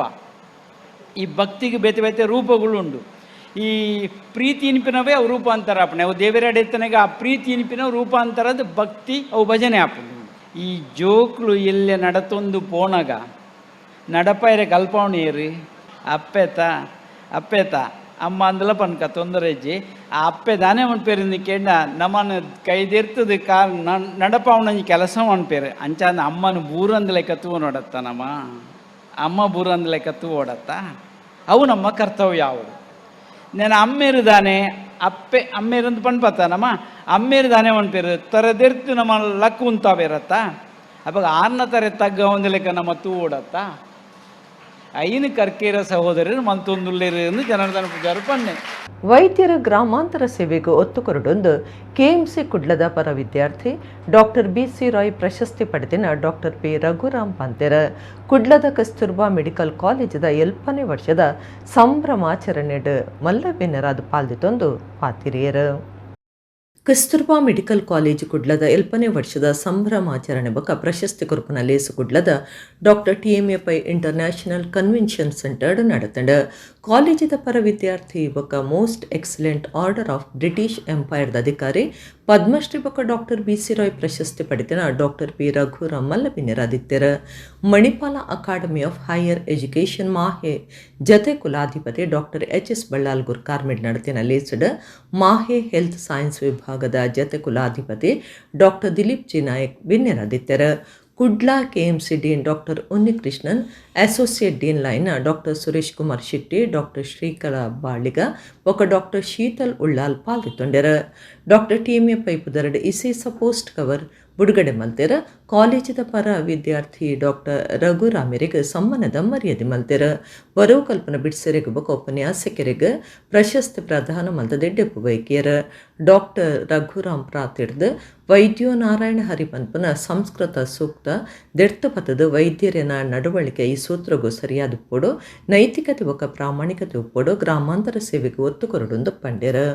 ಈ ಭಕ್ತಿಗೆ ಬೇತೆ ಬೇತೆ ರೂಪಗಳು ಉಂಟು. ಈ ಪ್ರೀತಿ ಇನ್ಪಿನವೇ ಅವು ರೂಪಾಂತರ ಆಪಣೆ ಅವು ದೇವರ ಆ ಪ್ರೀತಿ ಇನ್ಪಿನವು ರೂಪಾಂತರದ ಭಕ್ತಿ ಅವು ಭಜನೆ ಆಪುಂಡು. ಈ ಜೋಕ್ಲು ಎಲ್ಲೆ ನಡತೊಂದು ಪೋಣಗ ನಡಪಾಯರೆ ಕಲ್ಪವಣಿಯರು ಅಪ್ಪೆತ ಅಪ್ಪೆತ ಅಮ್ಮ ಅಂದಲ ಪನ್ಕ ತೊಂದರೆ ಇಜ್ಜಿ ಆ ಅಪ್ಪೆ ದಾನೆ ಮನ್ಪೇರು ಕೇಂಡ ನಮ್ಮನ್ನು ಕೈದಿರ್ತದ ಕಾಲ್ ನಡಪಾವಣಂಜಿ ಕೆಲಸ ಮನ್ಪೇರು ಅಂಚಾಂದ ಅಮ್ಮನ ಬೂರಂದ ಲೆಕ್ಕ ತೂ ನೋಡತ್ತ ನಮ್ಮ ಅಮ್ಮ ಬೂರಂದ ಲೆಕ್ಕ ತೂ ಓಡತ್ತ ಅವು ನಮ್ಮ ಕರ್ತವ್ಯ ಯಾವುದು. ನಾನು ಅಮ್ಮೇರುದಾನೆ ಅಪ್ಪೆ ಅಮ್ಮೇರಂದು ಪಣ್ಪತ್ತಾನಮ್ಮ ಅಮ್ಮೇರುದಾನೆ ಮನ್ಪೇರು ತರದೆರ್ತು ನಮ್ಮ ಲಕ್ಕು ಉಂತಾವೇರತ್ತ ಅವಾಗ ಆರ್ನ ತರ ತಗ್ಗ ಒಂದು ಲೆಕ್ಕ ನಮ್ಮ ತೂ ಓಡತ್ತ. ಐನು ಕರ್ಕೇರ ಸಹೋದರರು ಮಂತೊಂದುಲ್ಲೇರು ಎಂದು ಜನಾರ್ದನ ಪೂಜಾರು ಪನ್ನೆ. ವೈದ್ಯರ ಗ್ರಾಮಾಂತರ ಸೇವೆಗೆ ಒತ್ತು ಕೊರಡೊಂದು ಕೆಎಂಸಿ ಕುಡ್ಲದ ಪರ ವಿದ್ಯಾರ್ಥಿ ಡಾಕ್ಟರ್ ಬಿಸಿ ರಾಯ್ ಪ್ರಶಸ್ತಿ ಪಡೆದಿನ ಡಾಕ್ಟರ್ ಪಿ ರಘುರಾಮ್ ಪಂತೆರ ಕುಡ್ಲದ ಕಸ್ತೂರ್ಬಾ ಮೆಡಿಕಲ್ ಕಾಲೇಜದ 7ನೇ ವರ್ಷದ ಸಂಭ್ರಮಾಚರಣೆಡ್ ಮಲ್ಲಬೆನ್ನರಾದ ಪಾಲ್ದಿತೊಂದು ಪಾತಿರಿಯರು. ಕಸ್ತೂರ್ಬಾ ಮೆಡಿಕಲ್ ಕಾಲೇಜು ಕುಡ್ಲದ 7ನೇ ವರ್ಷದ ಸಂಭ್ರಮಾಚರಣೆ ಬೊಕ ಪ್ರಶಸ್ತಿ ಕೊರ್ಪುನ ಲೇಸು ಕುಡ್ಲದ doctor TMA Pai international convention centred ನಡತಂಡ್. ಕಾಲೇಜಿದ ಪರ ವಿದ್ಯಾರ್ಥಿ ಬೊಕ Most Excellent Order of British ಎಂಪೈರ್ದ ಅಧಿಕಾರಿ ಪದ್ಮಶ್ರೀ ಬೊಕ ಡಾಕ್ಟರ್ ಬಿಸಿ ರಾಯ್ ಪ್ರಶಸ್ತಿ ಪಡೆದಿನ ಡಾಕ್ಟರ್ ಪಿ ರಘುರಾಮ್ ಮಲ್ಲಬಿನ್ನೆರಾದಿತ್ಯರ. Manipal academy of higher education MAHE ಜತೆ ಕುಲಾಧಿಪತಿ doctor H S Ballal ಗುರ್ಕಾರ್ಮೆಡ್ ನಡತಿನ ಲೇಸ್ಡ್ ಮಾಹೆ ಹೆಲ್ತ್ ಸೈನ್ಸ್ ವಿಭಾಗದ ಜತೆ ಕುಲಾಧಿಪತಿ ಡಾಕ್ಟರ್ ದಿಲೀಪ್ ಜಿ ನಾಯಕ್ ಬಿನ್ನೆರಾದಿತ್ಯರ. Kudla KMC dean doctor Unnikrishnan, associate dean line doctor Suresh Kumar Shetty, doctor Srikala Baliga ಬೊಕ ಡಾಕ್ಟರ್ ಶೀತಲ್ ಉಳ್ಳಾಲ್ ಪಾಲ್ದಿತ್ತೊಂಡೆರ. Doctor TMA pi ಪುದರ್ಡ್ ಇಸೇಸ ಪೋಸ್ಟ್ ಕವರ್ ಬುಡುಗಡೆ ಮಲ್ತೆರ್. ಕಾಲೇಜಿದ ಪರ ವಿದ್ಯಾರ್ಥಿ ಡಾಕ್ಟರ್ ರಘುರಾಮೆರೆಗ್ ಸಮ್ಮಾನದ ಮರ್ಯಾದೆ ಮಲ್ತೆರ್. ಬರವು ಕಲ್ಪನ ಬಿಡ್ಸೆರೆಗ್ ಬೊಕ ಉಪನ್ಯಾಸಕರಿಗೆ ಪ್ರಶಸ್ತಿ ಪ್ರದಾನ ಮಲ್ತದ ಎಡ್ಡೆಪ್ಪು ಬಯಕಿಯರ್. ಡಾಕ್ಟರ್ ರಘುರಾಮ್ ಪ್ರಾತಿರ್ದ್ ವೈದ್ಯೋ ನಾರಾಯಣ ಹರಿಪನ್ಪುನ ಸಂಸ್ಕೃತ ಸೂಕ್ತ ದೆರ್ತ ಪತದ ವೈದ್ಯರೆನ ನಡವಳಿಕೆ ಈ ಸೂತ್ರಗೂ ಸರಿಯಾದ ಉಪ್ಪೊಡು, ನೈತಿಕತೆ ಬೊಕ ಪ್ರಾಮಾಣಿಕತೆ ಉಪ್ಪೊಡು, ಗ್ರಾಮಾಂತರ ಸೇವೆಗೆ ಒತ್ತು ಕೊರಡುಂದು ಪಂಡೆರ್.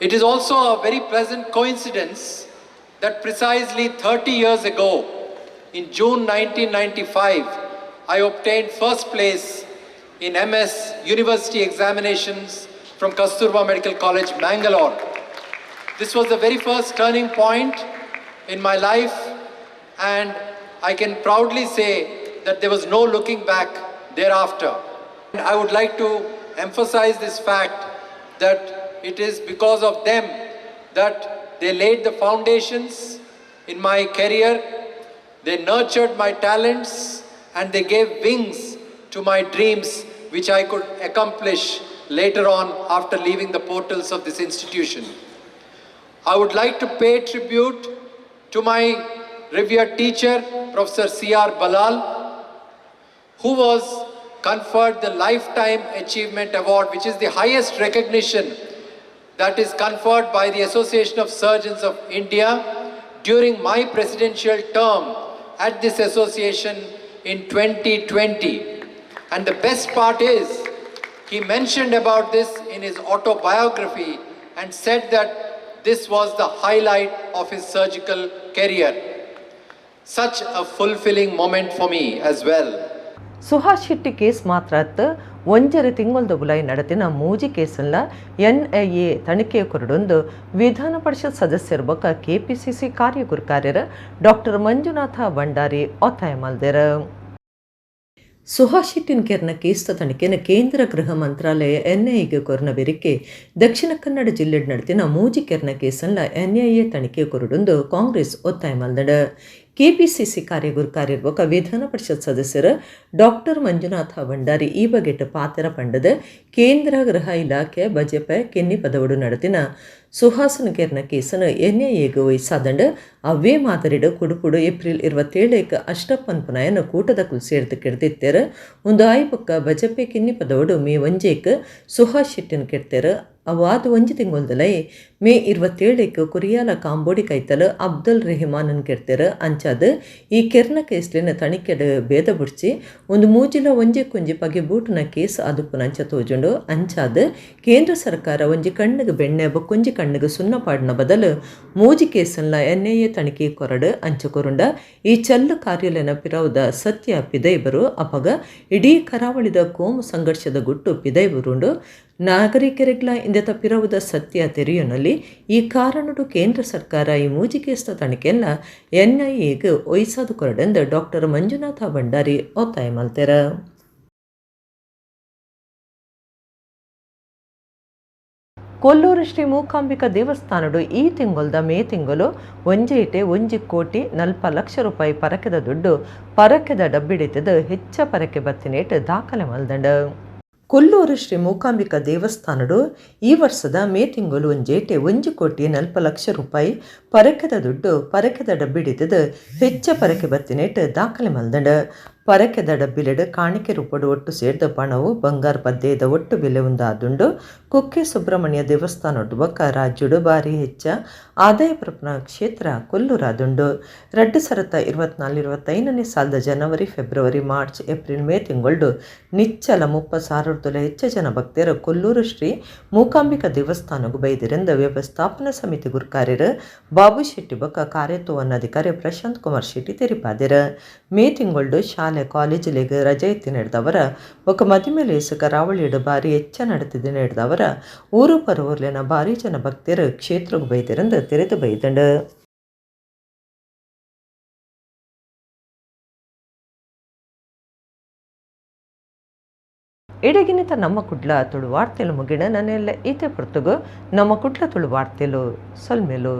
It is also a very pleasant coincidence that precisely 30 years ago, in June 1995, I obtained first place in MS University examinations from Kasturba Medical College, Mangalore. This was the very first turning point in my life, and I can proudly say that there was no looking back thereafter. And I would like to emphasize this fact that it is because of them that they laid the foundations in my career, they nurtured my talents, and they gave wings to my dreams, which I could accomplish later on after leaving the portals of this institution. I would like to pay tribute to my revered teacher, Professor C.R. Balal, who was conferred the Lifetime Achievement Award, which is the highest recognition that is conferred by the Association of Surgeons of India during my presidential term at this association in 2020. And the best part is, he mentioned about this in his autobiography and said that this was the highlight of his surgical career. Such a fulfilling moment for me as well. Suhas Shetty case ಮಾತ್ರ ಅತ್ತ, ಒಂಜರೆ ತಿಂಗೊಲ್ದ ಬುಲಾಯಿ ನಡತಿನ ಮೂಜಿ ಕೇಸಲ್ಲ NIA ತನಿಖೆ ಕೊರಡೊಂದು ವಿಧಾನ ಪರಿಷತ್ ಸದಸ್ಯರ ಬೊಕ್ಕ ಕೆಪಿಸಿಸಿ ಕಾರ್ಯಗುರುಕಾರ್ಯರ ಡಾಕ್ಟರ್ ಮಂಜುನಾಥ ಭಂಡಾರಿ ಒತ್ತಾಯ ಮಲ್ದೆರ್. ಸುಹಾಸ್ ಶೆಟ್ಟಿನ ಕೆರ್ನ ಕೇಸ್ದ ತನಿಖೆನ ಕೇಂದ್ರ ಗೃಹ ಮಂತ್ರಾಲಯ ಎನ್ಐಎಗೆ ಕೊರ್ನ ಬೆರಿಕೆ ದಕ್ಷಿಣ ಕನ್ನಡ ಜಿಲ್ಲೆ ನಡತಿನ ಮೂಜಿ ಕೆರ್ನ ಕೇಸನ್ನ ಎನ್ಐಎ ತನಿಖೆ ಕೊರಡೊಂದು ಕಾಂಗ್ರೆಸ್ ಒತ್ತಾಯ ಮಲ್ದಡ. ಕೆಪಿಸಿಸಿ ಕಾರ್ಯಗುರುಕಾರ್ಯರ್ಬೊಕ ವಿಧಾನ ಪರಿಷತ್ ಸದಸ್ಯರು ಡಾಕ್ಟರ್ ಮಂಜುನಾಥ ಭಂಡಾರಿ ಈ ಬಗೆಟ್ ಪಾತೆರ ಪಂಡದ ಕೇಂದ್ರ ಗೃಹ ಇಲಾಖೆ ಬಜೆಪೆ ಕೆನ್ನಿ ಪದವಡು ನಡೆತಿನ ಸುಹಾಸನ ಕೇರ್ನ ಕೇಸನ್ನು ಎನ್ಐಎಗ್ ವಹಿಸಾದಂಡ್ ಅವೇ ಮಾದರಿಡು ಕುಡುಪುಡು ಏಪ್ರಿಲ್ 27 ಅಷ್ಟಪ್ಪನ್ ಪುನಾಯನ ಕೂಟದ ಕುಲ್ ಸೇರ್ದು ಕೆಡ್ದಿತ್ತೇರು. ಒಂದು ಆಯ್ಬೊಕ್ಕ ಬಜಪೆ ಕಿನ್ನಿ ಪದವಡು ಮೇ 1 ಸುಹಾಸ್ ಶೆಟ್ಟಿನ ಕೆಡ್ತೇರು. ಅವಾದ ಒಂಜಿ ತಿಂಗೊಲ್ದಲೈ ಮೇ 27 ಕುರಿಯಾಲ ಕಾಂಬೋಡಿ ಕೈತಲ್ ಅಬ್ದುಲ್ ರೆಹಮಾನನ್ ಕೆಡ್ತೇರು. ಅಂಚಾದ ಈ ಕೆರ್ನ ಕೇಸ್ಲಿನ ತಣಿಕೆಡ್ ಭೇದ ಬುಡ್ಚಿ ಒಂದು ಮೂಜಿಲ ಒಂಜಿ ಕೊಂಜಿ ಪಗೆ ಬೂಟುನ ಕೇಸ್ ಅದುಪ್ಪುನಂಚ ತೋಜುಂಡು. ಅಂಚಾದ ಕೇಂದ್ರ ಸರ್ಕಾರ ಒಂಜಿ ಕಣ್ಣಿಗೆ ಬೆಣ್ಣೆ ಬೊಕ್ಕೊಂಜಿ ಕಣ್ಣಿಗೆ ಸುನ್ನ ಪಾಡಿನ ಬದಲು ಮೂಜಿ ಕೇಸನ್ಲ ಎನ್ಐಎ ತನಿಖೆ ಕೊರಡು ಅಂಚ ಕೊರುಂಡ ಈ ಚಲ್ಲು ಕಾರ್ಯಲೆನ ಪಿರವುದ ಸತ್ಯ ಪಿದೈಬರು. ಅಪಗ ಇಡೀ ಕರಾವಳಿದ ಕೋಮು ಸಂಘರ್ಷದ ಗುಟ್ಟು ಪಿದೈಬರುಂಡು. ನಾಗರಿಕರಿಗ್ಲ ಇಂದೆತ ಪಿರವುದ ಸತ್ಯ ತೆರೆಯುನಲ್ಲಿ ಈ ಕಾರಣಡು ಕೇಂದ್ರ ಸರ್ಕಾರ ಈ ಮೂಜಿ ಕೇಸ್ದ ತನಿಖೆಲ್ಲ ಎನ್ಐಎಗ್ ಒಯ್ಸಾದು ಕೊರಡೆಂದು ಡಾಕ್ಟರ್ ಮಂಜುನಾಥ ಭಂಡಾರಿ ಒತ್ತಾಯ ಮಲ್ತೆರ. ಕೊಲ್ಲೂರು ಶ್ರೀ ಮೂಕಾಂಬಿಕಾ ದೇವಸ್ಥಾನಡು ಈ ತಿಂಗೊಲ್ದ ಮೇ ತಿಂಗಳು ಒಂಜೇಟೆ 1 ಕೋಟಿ 40 ಲಕ್ಷ ರೂಪಾಯಿ ಪರಕೆದ ದುಡ್ಡು ಪರಕೆದ ಡಬ್ಬಿಡಿತದ ಹೆಚ್ಚ ಪರಕೆ ಬತ್ತಿನೇಟ್ ದಾಖಲೆ ಮಲ್ದಂಡ. ಕೊಲ್ಲೂರು ಶ್ರೀ ಮೂಕಾಂಬಿಕಾ ದೇವಸ್ಥಾನಡು ಈ ವರ್ಷದ ಮೇ ತಿಂಗಳು ಒಂಜೇಟೆ 1 ಕೋಟಿ 40 ಲಕ್ಷ ರೂಪಾಯಿ ಪರಕೆದ ದುಡ್ಡು ಪರಕೆದ ಡಬ್ಬಿಡಿತದ ಹೆಚ್ಚ ಪರಕೆ ಬತ್ತಿನೇಟ್ ದಾಖಲೆ ಮಲ್ದಂಡ. ಪರಕೆದ ಡಬ್ಬಿಲೆಡು ಕಾಣಿಕೆ ರೂಪಡು ಒಟ್ಟು ಸೇರ್ದ ಪಣವು ಬಂಗಾರ ಪದ್ದೇದ ಒಟ್ಟು ಬೆಲೆ ಒಂದಾದುಂಡು. ಕುಕ್ಕೆ ಸುಬ್ರಹ್ಮಣ್ಯ ದೇವಸ್ಥಾನೊಡ್ಡು ಬೊಕ್ಕ ರಾಜ್ಯಡು ಭಾರಿ ಹೆಚ್ಚ ಆದಾಯ ಪ್ರಪನ ಕ್ಷೇತ್ರ ಕೊಲ್ಲೂರಾದುಂಡು. 2024-25ನೇ ಸಾಲದ ಜನವರಿ, ಫೆಬ್ರವರಿ, ಮಾರ್ಚ್, ಏಪ್ರಿಲ್, ಮೇ ತಿಂಗಳುಡು ನಿಚ್ಚಲ 30,000 ಹೆಚ್ಚ ಜನ ಭಕ್ತರು ಕೊಲ್ಲೂರು ಶ್ರೀ ಮೂಕಾಂಬಿಕಾ ದೇವಸ್ಥಾನಗೂ ಬೈದಿರಿಂದ ವ್ಯವಸ್ಥಾಪನಾ ಸಮಿತಿ ಗುರುಕಾರ್ಯರು ಬಾಬು ಶೆಟ್ಟಿ ಬೊಕ್ಕ ಕಾರ್ಯತ್ವವನ್ನಾಧಿಕಾರಿ ಪ್ರಶಾಂತ್ ಕುಮಾರ್ ಶೆಟ್ಟಿ ತೆರಿಪಾದಿರು. ಮೇ ತಿಂಗಳುಡು ಶಾಲೆ ಕಾಲೇಜಿಲೆಗ್ ರಜೆ ಎತ್ತಿ ನಡೆದವರ ಬೊಕ್ಕ ಮದಿಮೆಲೇಸು ಕರಾವಳಿಡು ಭಾರಿ ಹೆಚ್ಚ ನಡೆತಿದ್ದು ನಡೆದವರ ಊರು ಪರವೂರ್ಲಿನ ಭಾರಿ ಜನ ಭಕ್ತರು ಕ್ಷೇತ್ರಗ್ ಬೈದಿರಂದು ತೆರೆದು ಬೈದಂಡು. ಇಡಗಿನಿತ ನಮ್ಮ ಕುಡ್ಲ ತುಳು ವಾರ್ತೆಲು ಮುಗಿಣ ನನ್ನೆಲ್ಲ ಈತೆ ಪೊರ್ತುಗು ನಮ್ಮ ಕುಡ್ಲ ತುಳು ವಾರ್ತೆಲು ಸೊಲ್ಮೆಲು.